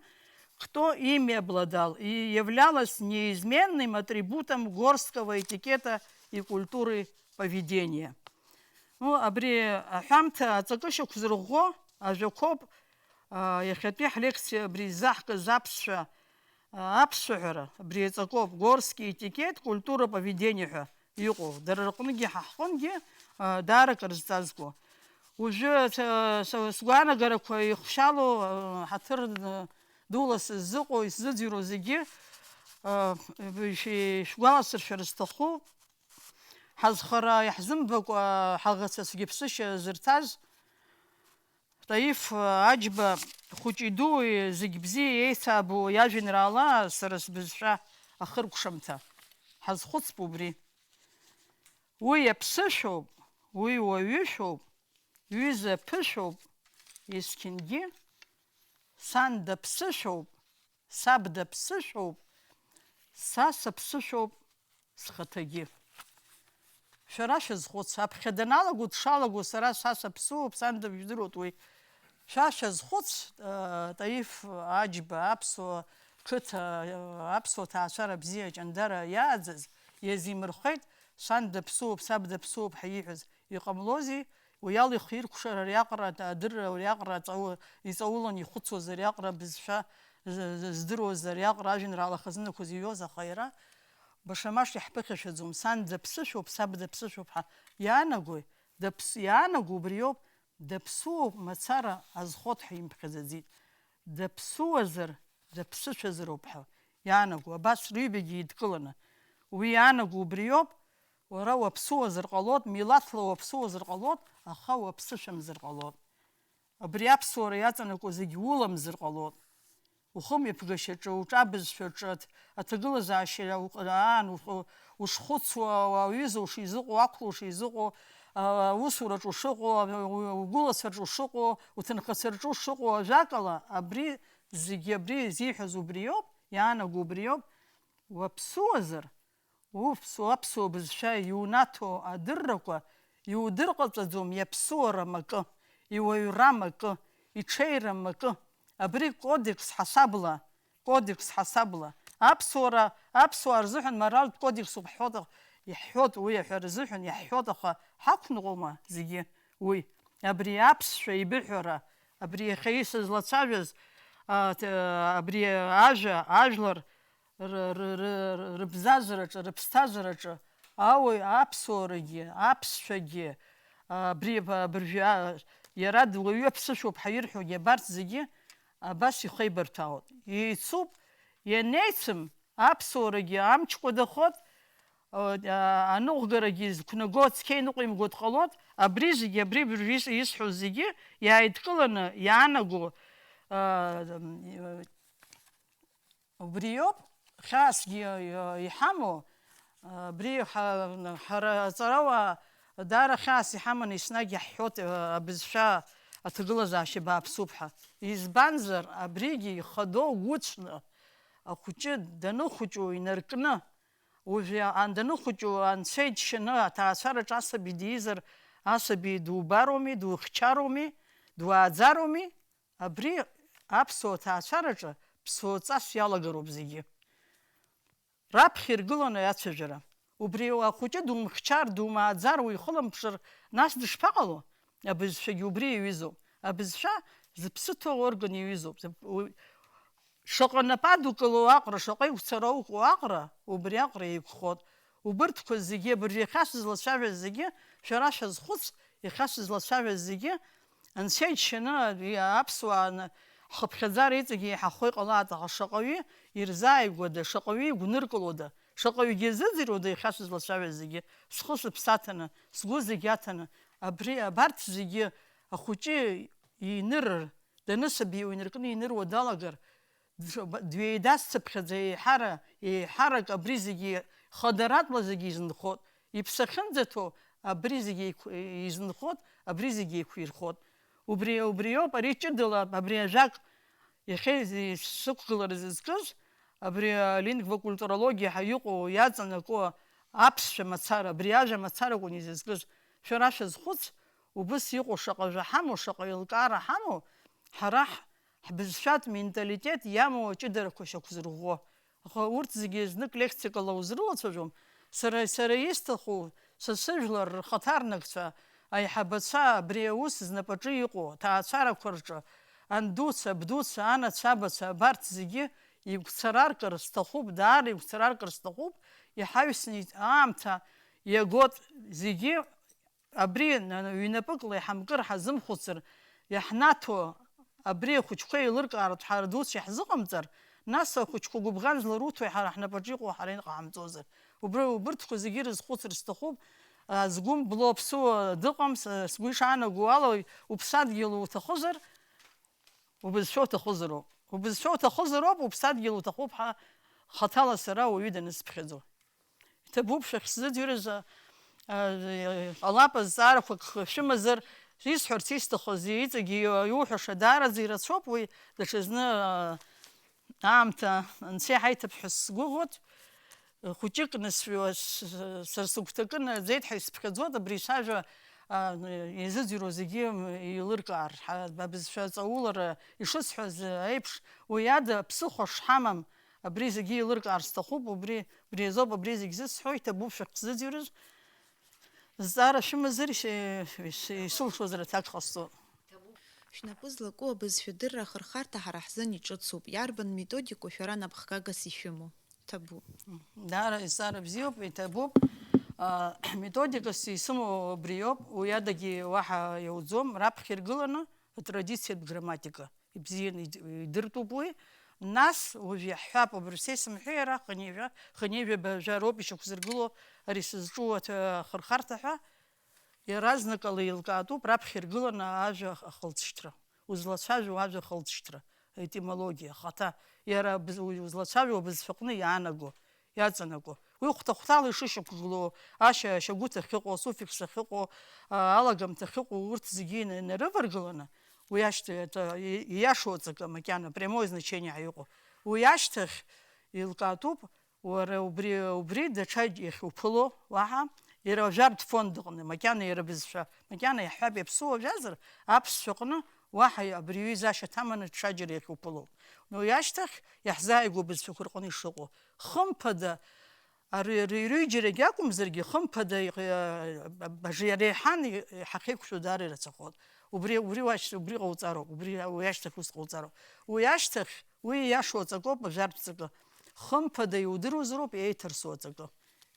кто ими обладал, и являлась неизменным атрибутом горского этикета и культуры поведения. Ну, абри аҳәамҭа аҵакы шьақәзырӷәӷәо ажәақәоуп, а, иахьатәи ҳлекциа абри изаҳкыз аԥсшәа, а, аԥсшәаҳәара, абри аҵакоуп, горский этикет, культура поведения ҳәа иҟоу, дара рҟынгьы, ҳа ҳҟынгьы, а, даара акыр зҵазкуа. Уажәы, са, са, сгәаанагарақәа ихшьалоу, а, ҳаҭыр, а, дула сыззыҟоу, исзыӡырҩуа зегьы, а, шәи-, шәгәаласыршәара сҭахуп. Ҳазхара иаҳзымбакәа, ҳаӷацәа цәгьаԥсышьа зырҭаз, Таиф Аџьба хәыҷи-дуи зегь бзиа еицаабо иажәеинраала сара сбызшәа ахыркәшамҭа. Ҳазхәыцп убри. Уи аԥсышәоуп, уи уаҩышәоуп, ҩыза ԥышәоуп, есқьынгьы сан даԥсышәоуп, саб даԥсышәоуп, са саԥсышәоуп схаҭагьы. Шәара шәазхәыц, аԥхьа даналаго дшалаго, сара са саԥсыуоуп, сан дыбжьдыруеит уи. Шәа шәазхәыц, э, Таиф Аџьба аԥсуа қыҭа, э, аԥсуа ҭаацәара бзиа Ҷандара иааӡаз, иазимырхеит, сан даԥсыуоуп, саб даԥсыуоуп ҳәа ииҳәаз. Иҟамлози, уи ала ихиркәшар ариаҟара, адырра ариаҟара аҵау-, иҵаулан ихәыцуаз ариаҟара, абызшәа з-, з-, здыруаз ариаҟара, ажәеинраала хазынақәа зыҩуаз, аха иара баша-маша иаҳԥыхьашәаӡом, сан даԥсышәоуп, саб даԥсышәоуп ҳәа иаанагои? Даԥс-, иаанаго убриоуп, даԥсуоуп мацара азхәыҭ ҳәа имԥхьаӡаӡеит. Даԥсуазар, даԥсышәазароуп ҳәа иаанаго, абас рыҩбагьы еидкыланы. Уи иаанаго убриоуп, уара уаԥсуазар ҟалоит, милаҭла уаԥсуазар ҟалоит, аха уаԥсышәамзар ҟалоит. Абри аԥсуара иаҵанакуа зегь уламзар ҟалоит. Ухымҩаԥгашьаҿы, уҿабызшәаҿы, аҭ-, аҭагылазаашьа уҟ-, аан ух-, ушхәыцуа, ауаҩыза ушизыҟоу, ақәла ушизыҟоу, а-, аусураҿы ушыҟоу, а-, у-, угәылацәаҿы ушыҟоу, уҭынхацәа рҿы ушыҟоу, ажәакала, абри зегьы, абри изиҳәаз убриоуп, иаанаго убриоуп, уаԥсуазар, уаԥсуа, уаԥсуа бызшәа иунаҭо адыррақәа иудырҟаҵаӡом иаԥсуара макы, иуаҩра макы, иҽеира макы. Абри кодекс ҳасабла, кодекс ҳасабла. Аԥсуара, аԥсуаа рзыҳәан моралтә кодексуп ҳҳәоит, иаҳҳәоит, уи аҳәара азыҳәан иаҳҳәоит, аха ҳақәныҟәома зегьы уи? Абри аԥсшәа еибыҳәара, абри иахьа исызлацәажәаз, а, т-, абри ажәа, ажәлар р-, р-, р-, рыбзазараҿы, рыԥсҭазаараҿы ауаҩ аԥсуарагьы, аԥсшәагьы, абри аб-, абыржәы, а, иара дуаҩы аԥсышәоуп ҳәа ирҳәогьы абарҭ зегьы абас ихеибарҭәаауеит. Еицуп, ианеицым, аԥсуарагьы амчқәа дахоит, а, а, аныҟәгарагьы зқәнаго цқьа иныҟәимго дҟалоит, абри зегьы, абри абыржәы ис-, исҳәо зегьы иааидкыланы иаанаго, а, Убриоуп хьаасгьы, э, иҳамоу, э, абри ҳа-, ҳара аҵарауаа даара хьаас иҳаманы еснагь иаҳҳәоит, э, абызшәа аҭагылазаашьа бааԥсуп ҳәа. Избанзар, абригьы ихадоу гәыцәны, ахәыҷы даныхәыҷу инаркны, уажәы ан-, даныхәыҷу анцәа иџьшьаны аҭаацәараҿы асаби дизар, асаби дубароуми, духьчароуми, дуааӡароуми? Абри аԥсуа ҭаацәараҿы ԥсуаҵас иалагароуп зегьы. Раԥхьа иргыланы ацәажәара. Убри ахәыҷы думхьчар, думааӡар, уихылымԥшыр, нас дышԥаҟало? Абызшәагьы убри иаҩызоуп. Абызшәа зыԥсы ҭоу орган иаҩызоуп. Зыԥ-, уи, шаҟа напы адукыло аҟара, шаҟа игәцара уҟоу аҟара, убри аҟара еиқәхоит. Убырҭқәа зегьы, абыржәы иахьа сызлацәажәаз зегьы, шәара шәазхәыц, иахьа сызлацәажәаз зегьы, Анцәа иџьшьаны, аԥсуаа н-, ҳхыԥхьаӡара иҵегьы еиҳахо иҟалааит, аха шаҟаҩы ирзааигәада, шаҟаҩы игәныркылода, шаҟаҩгьы изыӡырҩуада иахьа сызлацәажәаз зегьы, схы-сыԥсы аҭаны, сгәы зегьы аҭаны, абри, абарҭ зегьы ахәыҷы инырыр, данысабиуа инаркны иныруа далагар, Дж-, ба-, дҩеидасцыԥхьаӡа еиҳара, еиҳарак абри зегьы хадаратәла зегьы изынхоит. Иԥсы ахьынӡаҭоу абри зегьы еиқә-, изынхоит, абри зегьы еиқәирхоит. Убри, убриоуп ари ҷыдала абри ажәак иахьа изи-, сықәгылара зызкыз, абри алингвокультурологиа ҳәа иҟоу иаҵанакуа аԥсшәа мацара, абри ажәа мацара акәын изызкыз. Шәара шәазхәыц, убыс иҟоу шаҟа жәа ҳамоу, шаҟа еилкаара ҳамоу, ҳара ҳ-, ҳбызшәатә менталитет иамоу аҷыдарақәа шьақәзырӷәӷәо. Аха урҭ зегьы знык лексикала узрылацәажәом. Сара, сара исҭаху, са сыжәлар рхаҭарнакцәа, аиҳабацәа, абри аус знапаҿы иҟоу аҭаацәарақәа рҿы, андуцәа, абдуцәа, анацәа, абацәа, абарҭ зегьы игәцараркыр сҭахуп, даара игәцараркыр сҭахуп, иҳаҩсны аамҭа иагот зегьы Абри на-, ҩнапыкла иҳамкыр ҳазымхәыцыр, иаҳнаҭо абри ахәыҷқәа еилыркааратә ҳара дуцәа иаҳзыҟамҵар, нас ахәыҷқәа гәыбӷан зларуҭои ҳара ҳнапаҿы иҟоу ҳара иҟаҳамҵозар? Убри убырҭқәа зегьы ирызхәыцыр сҭахуп. А, згәы мбло аԥсуа дыҟам, с-, сгәы ишаанаго ала, уԥсадгьыл уҭахызар, убызшәа уҭахызароуп. Убызшәа уҭахызароуп, уԥсадгьыл уҭахуп ҳәа хаҭала сара уаҩы данысԥхьаӡо. Иҭабуп шәахьсзыӡырҩыз, а, а, ҟалап азҵаарақәак шәымазар, исҳәарц исҭахыз иҵегьы иуҳәаша даараӡа ирацәоуп, уи даҽазны, а, аамҭа анцәа иҳаиҭап ҳәа сгәыӷуеит. Хәыҷыкны сҩуа, с-, с-, сара сыгәҭакы наӡеит ҳәа исыԥхьаӡоит, абри сажәа, а, изыӡырҩуа зегьы еилыркаар, ҳа-, абызшәа аҵаулара ишысҳәаз еиԥш, уи ада ԥсыхәа шҳамам, абри зегьы еилыркаар сҭахуп, убри, убри азоуп, абри зегь зысҳәо, иҭабуп шәахьсзыӡырҩыз. Зҵаара шәымазар, иши-, иши-, исылшоз рацәак ҟасҵоит. Шәнапы злаку абызшәадырра ахырхарҭа ҳара ҳзын иҿыцуп. Иарбан методикоу шәара напхгагас ишәымоу? Ҭабуп. Даара изҵаара бзиоуп, иҭабуп. А, методикас исымоу абриоуп, уи адагьы уаҳа иауӡом, раԥхьа иргыланы атрадициатә грамматика ибзианы ид-, идыртәуп уи. Нас, уажә иаҳҳәап, абыржә са исымҳәеи, ара хынҩажәа, хынҩажәаба жәа роуп ишьақәзыргыло ари сызҿу аҭ-, ахырхарҭа ҳәа, иаразнакала еилкаатәуп раԥхьа иргыланы ажәа ахылҵшьҭра. Узлацәажәо ажәа ахылҵшьҭра, аетимологиа, ахаҭа, иара абыз-, уи узлацәажәо абызшәаҟны иаанаго, иаҵанаго. Уи хәҭа-хәҭала ишышьақәгылоу, ашьа-, ашьагәыҭ ахьыҟоу, асуффикс ахьыҟоу, а, алагамҭа ахьыҟоу, урҭ зегьы ина-, инарываргыланы, уи ашьҭа-, иаҿа-, и-, ииашоу аҵакы, макьана прямое значение ҳәа иҟоу, уи ашьҭахь еилкаатәуп, Уара убри, убри даҽа иахьуԥыло, уаҳа, иара ажәартә фонд аҟны, макьана иара бызшәа, макьана иаҳҳәап, иаԥсуа жәазар, аԥсшәа аҟны, уаҳа абри аҩыза ашьаҭаманы ҽаџьара иахьуԥыло. Уи ашьҭахь иаҳзааигәоу бызшәақәа рҟны ишыҟоу. Хымԥада, ари, ари рҩыџьарагь акәымзаргьы, хымԥада, иҟ-, бажа иара еиҳан иҳахьеиқәшәо даара ирацәахоит. Убри, убри уашь-, убри ҟауҵароуп, убри, уи ашьҭахь ус ҟауҵароуп. Уи ашьҭахь, уи ииашоу аҵакоуп, ажәартә ҵакы. Хымԥада иудыруазароуп еиҭарсу аҵакы.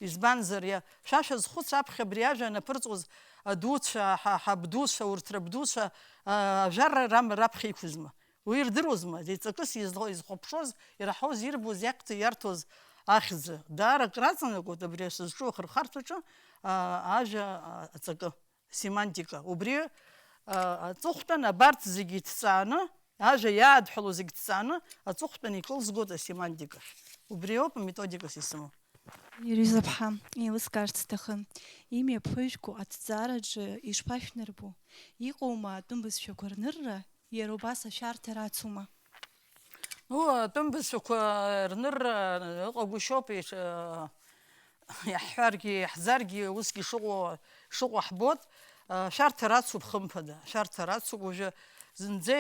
Избанзар, иа-, шәа шәазхәыц, аԥхьа абри ажәа анаԥырҵуаз адуцәа, ҳа-, ҳабдуцәа, урҭ рабдуцәа, а, ажәарра рам-, раԥхьа иқәызма? Уи ирдыруазма, ари ҵакыс изло-, изхәаԥшуаз, ираҳауаз, ирбоз, иахьҭа-, иарҭоз ахьӡы? Даара акраҵанакуеит абри сызҿу ахырхарҭаҿы, а, ажәа, а, аҵакы. Семантика. Убри, а, аҵыхәтәан абарҭ зегьы иҭҵааны, ажәа иаадҳәалоу зегь ҭҵааны, аҵыхәтәан икылзгоит асемантикахь. Убри ауп аметодикас исымоу. Иаҩыза-ԥҳа, еилыскаарц сҭахын, имҩаԥыжәго аҭҵаараҿы ишԥашәнарбо? Иҟоума атәым бызшәақәа рнырра, иара убас ашәарҭара ацума? Ну, атәым бызшәақәа рнырра ыҟагәышьоуп, иш-, иаҳҳәаргьы, иаҳзаргьы, усгьы шыҟоу, шыҟоу ҳбоит. Шәарҭара ацуп, хымԥада, шәарҭара ацуп. Уажәы зынӡа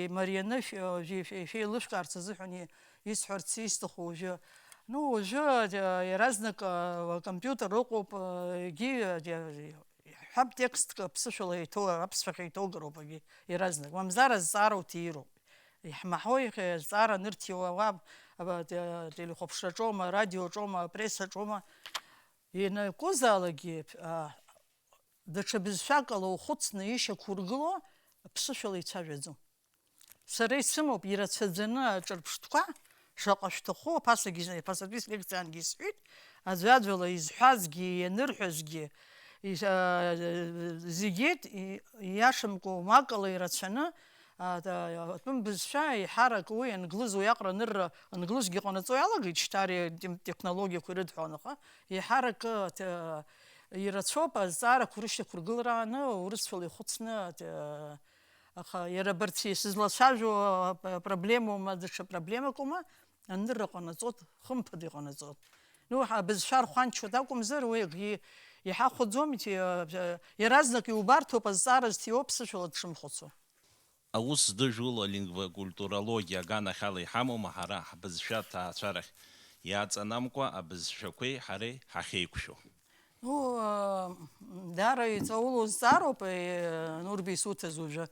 имарианы шә-, шәи-, шәи-, шәеилышәкаарц азыҳәан и-, исҳәарц исҭаху уажәы. Ну, уажәы иаразнак акомпиутер ыҟоуп, егьи, иаҳҳәап, текстк аԥсышәала иҭоу, аԥсшәахьа иҭоугароуп егьи иаразнак. Мамзар азҵаара уҭироуп. Иаҳмаҳауеи, иахьа азҵаара анырҭиуа уа, ателехәаԥшраҿоума, арадиоҿоума, апрессаҿоума, Ианакәызаалакгьы, а, даҽа бызшәак ала ухәыцны ишьақәургыло, ԥсышәала ицәажәаӡом. Сара исымоуп ирацәаӡаны аҿырԥштәқәа, шаҟа шәҭаху, аԥасагьы, аԥасатәи слекциангьы исҳәеит, аӡәаӡәала изҳәазгьы, ианырҳәазгьы, и-, а, зегьы, и-, ииашамкәа, умакала ирацәаны, а, та-, атәым бызшәа еиҳарак уи англыз уиаҟара анырра, англызгьы ҟанаҵо иалагеит, шьҭа ари тем-, технологиақәа ирыдҳәалан, аха еиҳарак, а, т-, ирацәоуп азҵаарақәа рышьақәыргылара ааны, урысшәала ихәыцны, а, т-, Аха иара абарҭ сызлацәажәо, а, проблемоума, даҽа проблемакоума, анырра ҟанаҵоит, хымԥада иҟанаҵоит. Ну, ҳа-, абызшәа рхәанчоит акәымзар, уи акгьы иҳахәаӡом, ити-, а, а, иаразнак иубарҭоуп, азҵаара зҭиуоуп, ԥсышәала дшымхәыцуа. Аус зыдыжәуало алингвокультурологиа аганахьала иҳамоума ҳара ҳбызшәа аҭаацәарахь иаҵанамкәа абызшәақәеи ҳареи ҳахьеиқәшәо? Ну, э, даара иҵаулоу зҵаароуп, э, Нурби, исуҭаз уажәы.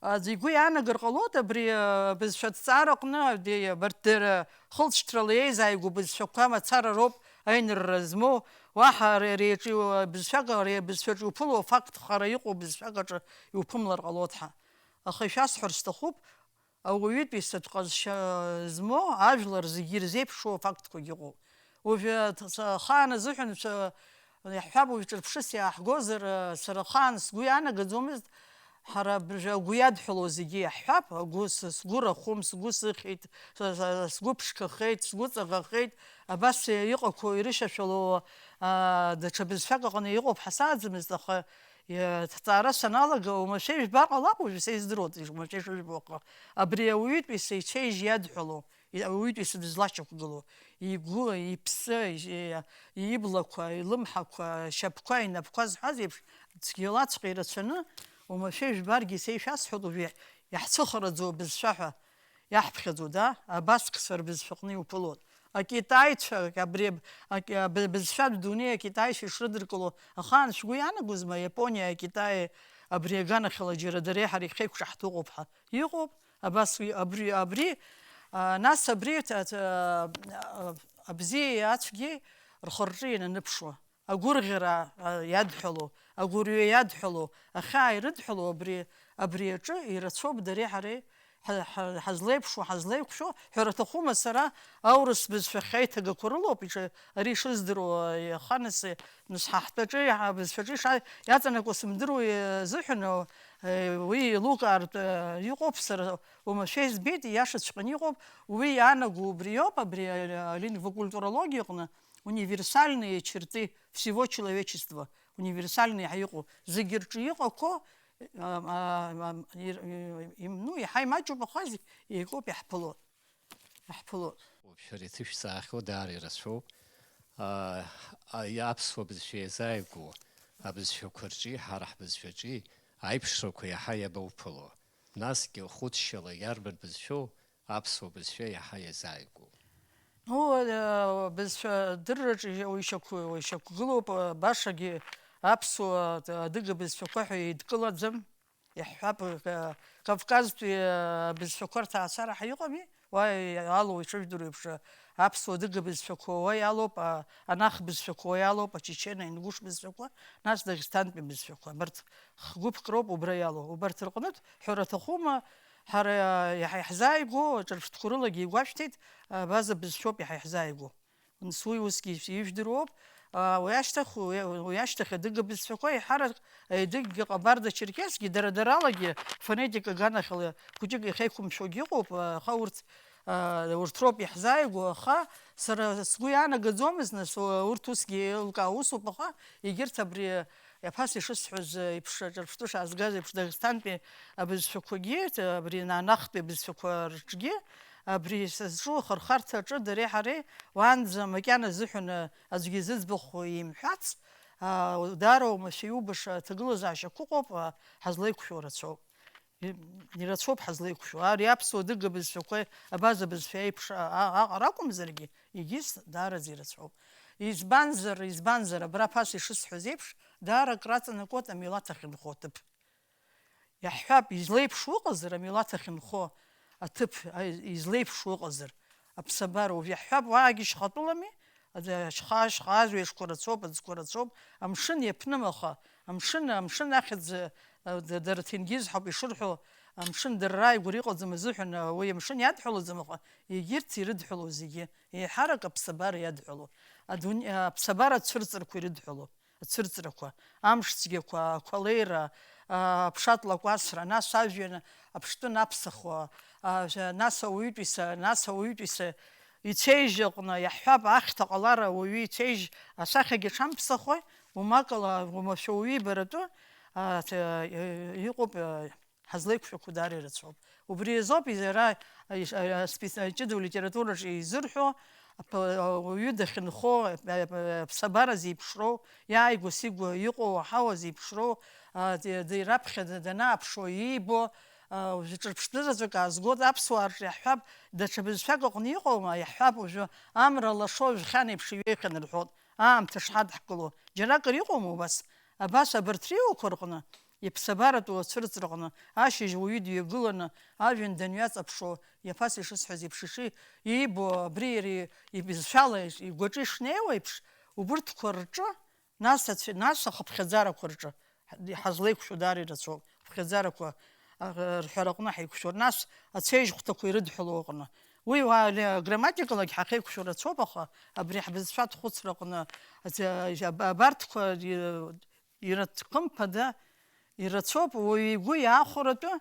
Аӡә игәы иаанагар ҟалоит абри, э, бызшәа аҭҵаараҟны, абри, абарҭ дара хылҵшьҭрала еизааигәоу бызшәақәа мацара роуп аинырра змоу, уаҳа ари, ари аҿы иу-, бызшәак, ари абызшәаҿы иуԥыло факт хара иҟоу бызшәак аҿы иуԥымлар ҟалоит ҳәа. Аха ишәасҳәар сҭахуп, ауаҩытәыҩсатә ҟазшьа змоу ажәлар зегьы ирзеиԥшу афактқәагьы ыҟоуп. Уажәы т-, ц-, ахаан азыҳәан шәа-, иаҳҳәап, уажә ҿырԥшыс иааҳгозар, сара ахаан сгәы иаанагаӡомызт, ҳара абыржәы агәы иадҳәалоу зегьы иаҳҳәап, агәы с-, сгәы рахәым, сгәы сыхьит, с-, с-, сгәы ԥшқахеит, сгәы ҵаӷахеит, абас иҟақәоу ирышьашәалоу, аа, даҽа бызшәак аҟны иҟоуп ҳәа сааӡамызт, аха Иа-, ҭҵаара саналага, уамашәа ижәбар ҟалап, уажәы са издыруа, уамашәа ишыжәбо, аха абри ауаҩытәыҩса ицәеижь иадҳәалоу, и-, ауаҩытәыҩса дызлашьақәгылоу, игәы, иԥсы, и-, иблақәа, илымҳақәа, ашьапқәа, инапқәа зҳәаз еиԥш, цәгьалаҵәҟьа ирацәаны, уамашәа ижәбаргьы, са ишәасҳәоит, уажәы иаҳцәыхараӡоу абызшәа ҳәа. Иаҳԥхьаӡо, да, абаск сара бызшәаҟны иуԥылоит. Акитаицәа, абри аб-, аки-, аб-, бызшәатә дунеи акитаицәа ишрыдыркыло ахаан шәгәы иаанагозма, Иапониа, Акитай, абри аганахьала џьара дареи ҳареи хеиқәшаҳҭы ыҟоуп ҳәа? Иҟоуп, абас уи, абри, абри, а, нас абри, т-, т-, а, абзиеи ацәгьеи рхы-рҿы иананыԥшуа. Агәырӷьара, а, иадҳәалоу, агәырҩа иадҳәалоу, ахьаа ирыдҳәалоу абри, абри аҿы ирацәоуп дареи ҳареи ҳа-, ҳа-, ҳазлеиԥшу, ҳазлеиқәшәо, ҳәара аҭахума, сара аурыс бызшәа ахьаиҭагақәа рылоуп, иҿы, ари ишыздыруа, иаха нас, нас ҳа ҳтәаҿы, ҳа-, бызшәаҿы иша-, иаҵанакуа сымдыруа азыҳәан, э, уи еилукаартә, э, иҟоуп, сара уамашәа избеит, ииашаҵәҟьаны иҟоуп, уи иаанаго убриоуп, абри, э, алингвокультурологиа аҟны, универсальные черты всего человечества, универсальные ҳәа иҟоу, зегьы рҿы иҟақәоу, а, а, а, ир-, им-, ну, иаҳа имаҷуп, аха зегь еикуп, иаҳԥылоит. Иаҳԥылоит. Шәара иҭышәҵаахьоу даара ирацәоуп. А, а, аԥсуа бызшәа иазааигәоу абызшәақәа рҿи ҳара ҳбызшәаҿи аиԥшрақәа иаҳа иабауԥыло. Насгьы хәыцшьала иарбан бызшәоу аԥсуа бызшәа иаҳа иазааигәоу. Ну, э, бызшәа дырраҿы ишьақәгылоуп, э, башагьы аԥсуа, э, адыга бызшәақәа ҳәа еидкылаӡам. Иаҳҳәап, э, Кавказтәи, э, бызшәақәа рҭаацәара ҳәа иҟами, уа иалоу ишыжәдыруа еиԥш, э, аԥсуа адыга бызшәақәа уа иалоуп, а, анах бызшәақәа уа иалоуп, ачечен, аингәыш бызшәақәа, нас Дагестантәи бызшәақәа. Абарҭ х-гәыԥк роуп убра иалоу. Убарҭ рҟнытә ҳәара аҭахума, Ҳара иаҳа иаҳзааигәоу аҿырԥштәқәа рылагьы игәашәҭеит, абаза бызшәоуп иаҳа иаҳзааигәоу. Нас уи усгьы ижәдыруоуп. А, уи ашьҭахь, уи, уи ашьҭахь адыга бызшәақәа еиҳарак, аедыгьгьы, ҟабарда-черкесгьы, дара-даралагьы фонетика аганахьала хәыҷык иахьеиқәымшәогьы ыҟоуп, аха урҭ, а, урҭ роуп иаҳзааигәоу, аха сара сгәы иаанагаӡомызт, нас, урҭ усгьы еилкаау усуп, аха егьырҭ абри Иаԥас ишысҳәаз еиԥш, аҿырԥштәы шаазгаз еиԥш, Дагестантәи абызшәақәагьы, абри анахтәи абызшәақәа рҿгьы, абри са сҿы ахырхарҭа аҿы дареи ҳареи уаанӡа макьана азыҳәан аӡәгьы зыӡбахә имҳәац, аа, даара оумашәа иубаша аҭагылазаашьақәа ыҟоуп, аа, ҳазлеиқәшәо рацәоуп. И-, ирацәоуп ҳазлеиқәшәо. Ари аԥсуа-адыга бызшәақәа, абаза бызшәа еиԥш а-, а-, аҟара акәымзаргьы, егьыс даараӡа ирацәоуп. Избанзар, избанзар, абра ԥаса ишысҳәаз еиԥш, даара акраҵанакуеит амилаҭ ахьынхо аҭыԥ. Иаҳҳәап, излеиԥшу ыҟазар, амилаҭ ахьынхо аҭыԥ, а, излеиԥшу ыҟазар, аԥсабара, уажә иаҳҳәап, уаагьы шьхатәылами, Аӡ-, ашьха-, ашьха-, ажәеишқәа рацәоуп, аӡқәа рацәоуп, амшын иаԥным, аха амшын, амшын ахьӡ, а, д-, дара ҭенгиз ҳәа ишырҳәо, амшын дара рааигәара иҟаӡам азыҳәан, а, уи амшын иадҳәалаӡом, аха егьырҭ ирыдҳәалоу зегьы, еиҳарак аԥсабара иадҳәалоу, адун-, а, аԥсабара ацәырҵрақәа ирыдҳәалоу, ацәырҵрақәа, амш цәгьақәа, ақәа леира, а, аԥша тлакәасра, нас ажәҩан аԥштәы наԥсахуа, а, нас ауаҩытәыҩса, нас ауаҩытәыҩса ицеижь аҟны иаҳҳәап, ахьҭа ҟалара ауаҩы ицеижь асахьагьы аҽамԥсахуеи, умакала уамашәа уаҩы ибаратәы, а, т-, э, иҟоуп, э, ҳазлеиқәшәақәо даара ирацәоуп. Убри азоуп иара, а, иш-, а, спец-, а, ҷыдоу литератураҿы изырҳәо, ап-, ауаҩы дахьынхо, а, а, аԥсабара зеиԥшроу, иааигәа-сигәа иҟоу аҳауа зеиԥшроу, а, ди-, ди-, раԥхьа да-, данааԥшуа иибо, а, уажәы ҿырԥштәы заҵәык аазгоит, аԥсуаа рҿы иаҳҳәап, даҽа бызшәак аҟны иҟоума, иаҳҳәап, уажәы амра лашо жәхьан еиԥш иҩеихьан рҳәоит, аамҭа шҳадҳкыло. Џьаракыр иҟоума убас? Абас абарҭ реиуақәа рҟны, иԥсабаратәу ацәырҵраҟны, ашьыжь уаҩы дҩагыланы, ажәҩан данҩаҵаԥшуа, иаԥас ишысҳәаз еиԥш, иши-, иибо абри иара ибызшәала игәаҿы ишнеиуа еиԥш, убырҭқәа рҿы, нас ацәа-, нас ахыԥхьаӡарақәа рҿы, ҳазлеиқәшәо даара ирацәоуп, хыԥхьаӡарақәа, а, рҳәараҟны ҳаиқәшәо, нас ацәеижь хәҭақәа ирыдҳәалоу аҟны. Уи уа-, грамматикалагь ҳахеиқәшәо рацәоуп, аха абри ҳбызшәа аҭхәыцраҟны аӡ-, аб-, абарҭқәа ри-, ирыҭ-, хымԥада, ирацәоуп, уаҩы игәы иаахәаратәы,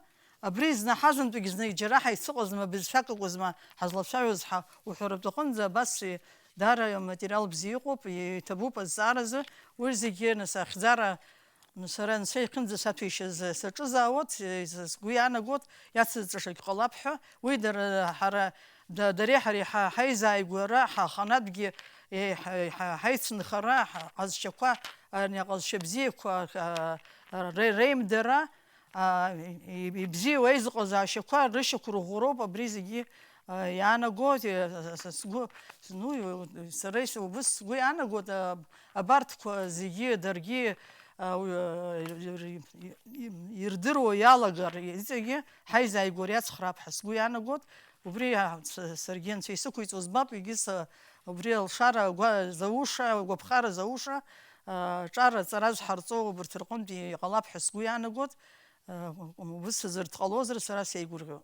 абри зны ҳазынтәык зны џьара ҳаицыҟазма, бызшәак акәызма ҳазлацәажәоз ҳәа уҳәаратәы аҟынӡа абас и-, даара материал бзиа ыҟоуп, и-, иҭабуп азҵааразы, уи зегьы, нас, ахьӡара, ну, сара анцәа ихьынӡа саҭәеишьаз саҿызаауеит, с-, сгәы иаанагоит, иацызҵашагь ҟалап ҳәа, уи дара, ҳара, да-, дареи ҳареи ҳа-, ҳаизааигәара, ҳа-, аханатәгьы, е-, ҳа-, ҳа-, ҳаицынхара, ҳа-, ҳҟазшьақәа, ани аҟазшьа бзиақәа, а, ре-, реимдара, а, и-, ибзиоу аизыҟазаашьақәа рышьақәырӷәӷәароуп абри зегьы, а, иаанаго, е, с-, сгәы, ну, сара ис-, убыс сгәы иаанагоит, а, абарҭқәа зегьы даргьы, а, у-, р-, р-, р-, ирдыруа иалагар, иҵегьы ҳаизааигәара иацхраап ҳәа сгәы иаанагоит. Убри, а, с-, саргьы анцәа исықәиҵо збап, егьыс, а, убри алшара агәа-, зауша, агәаԥхара зауша, а, ҿар аҵара зҳарҵо убарҭ рҟынтә иҟалап ҳәа сгәы иаанагоит. А, ус азы дҟалозар, сара сеигәырӷьоит.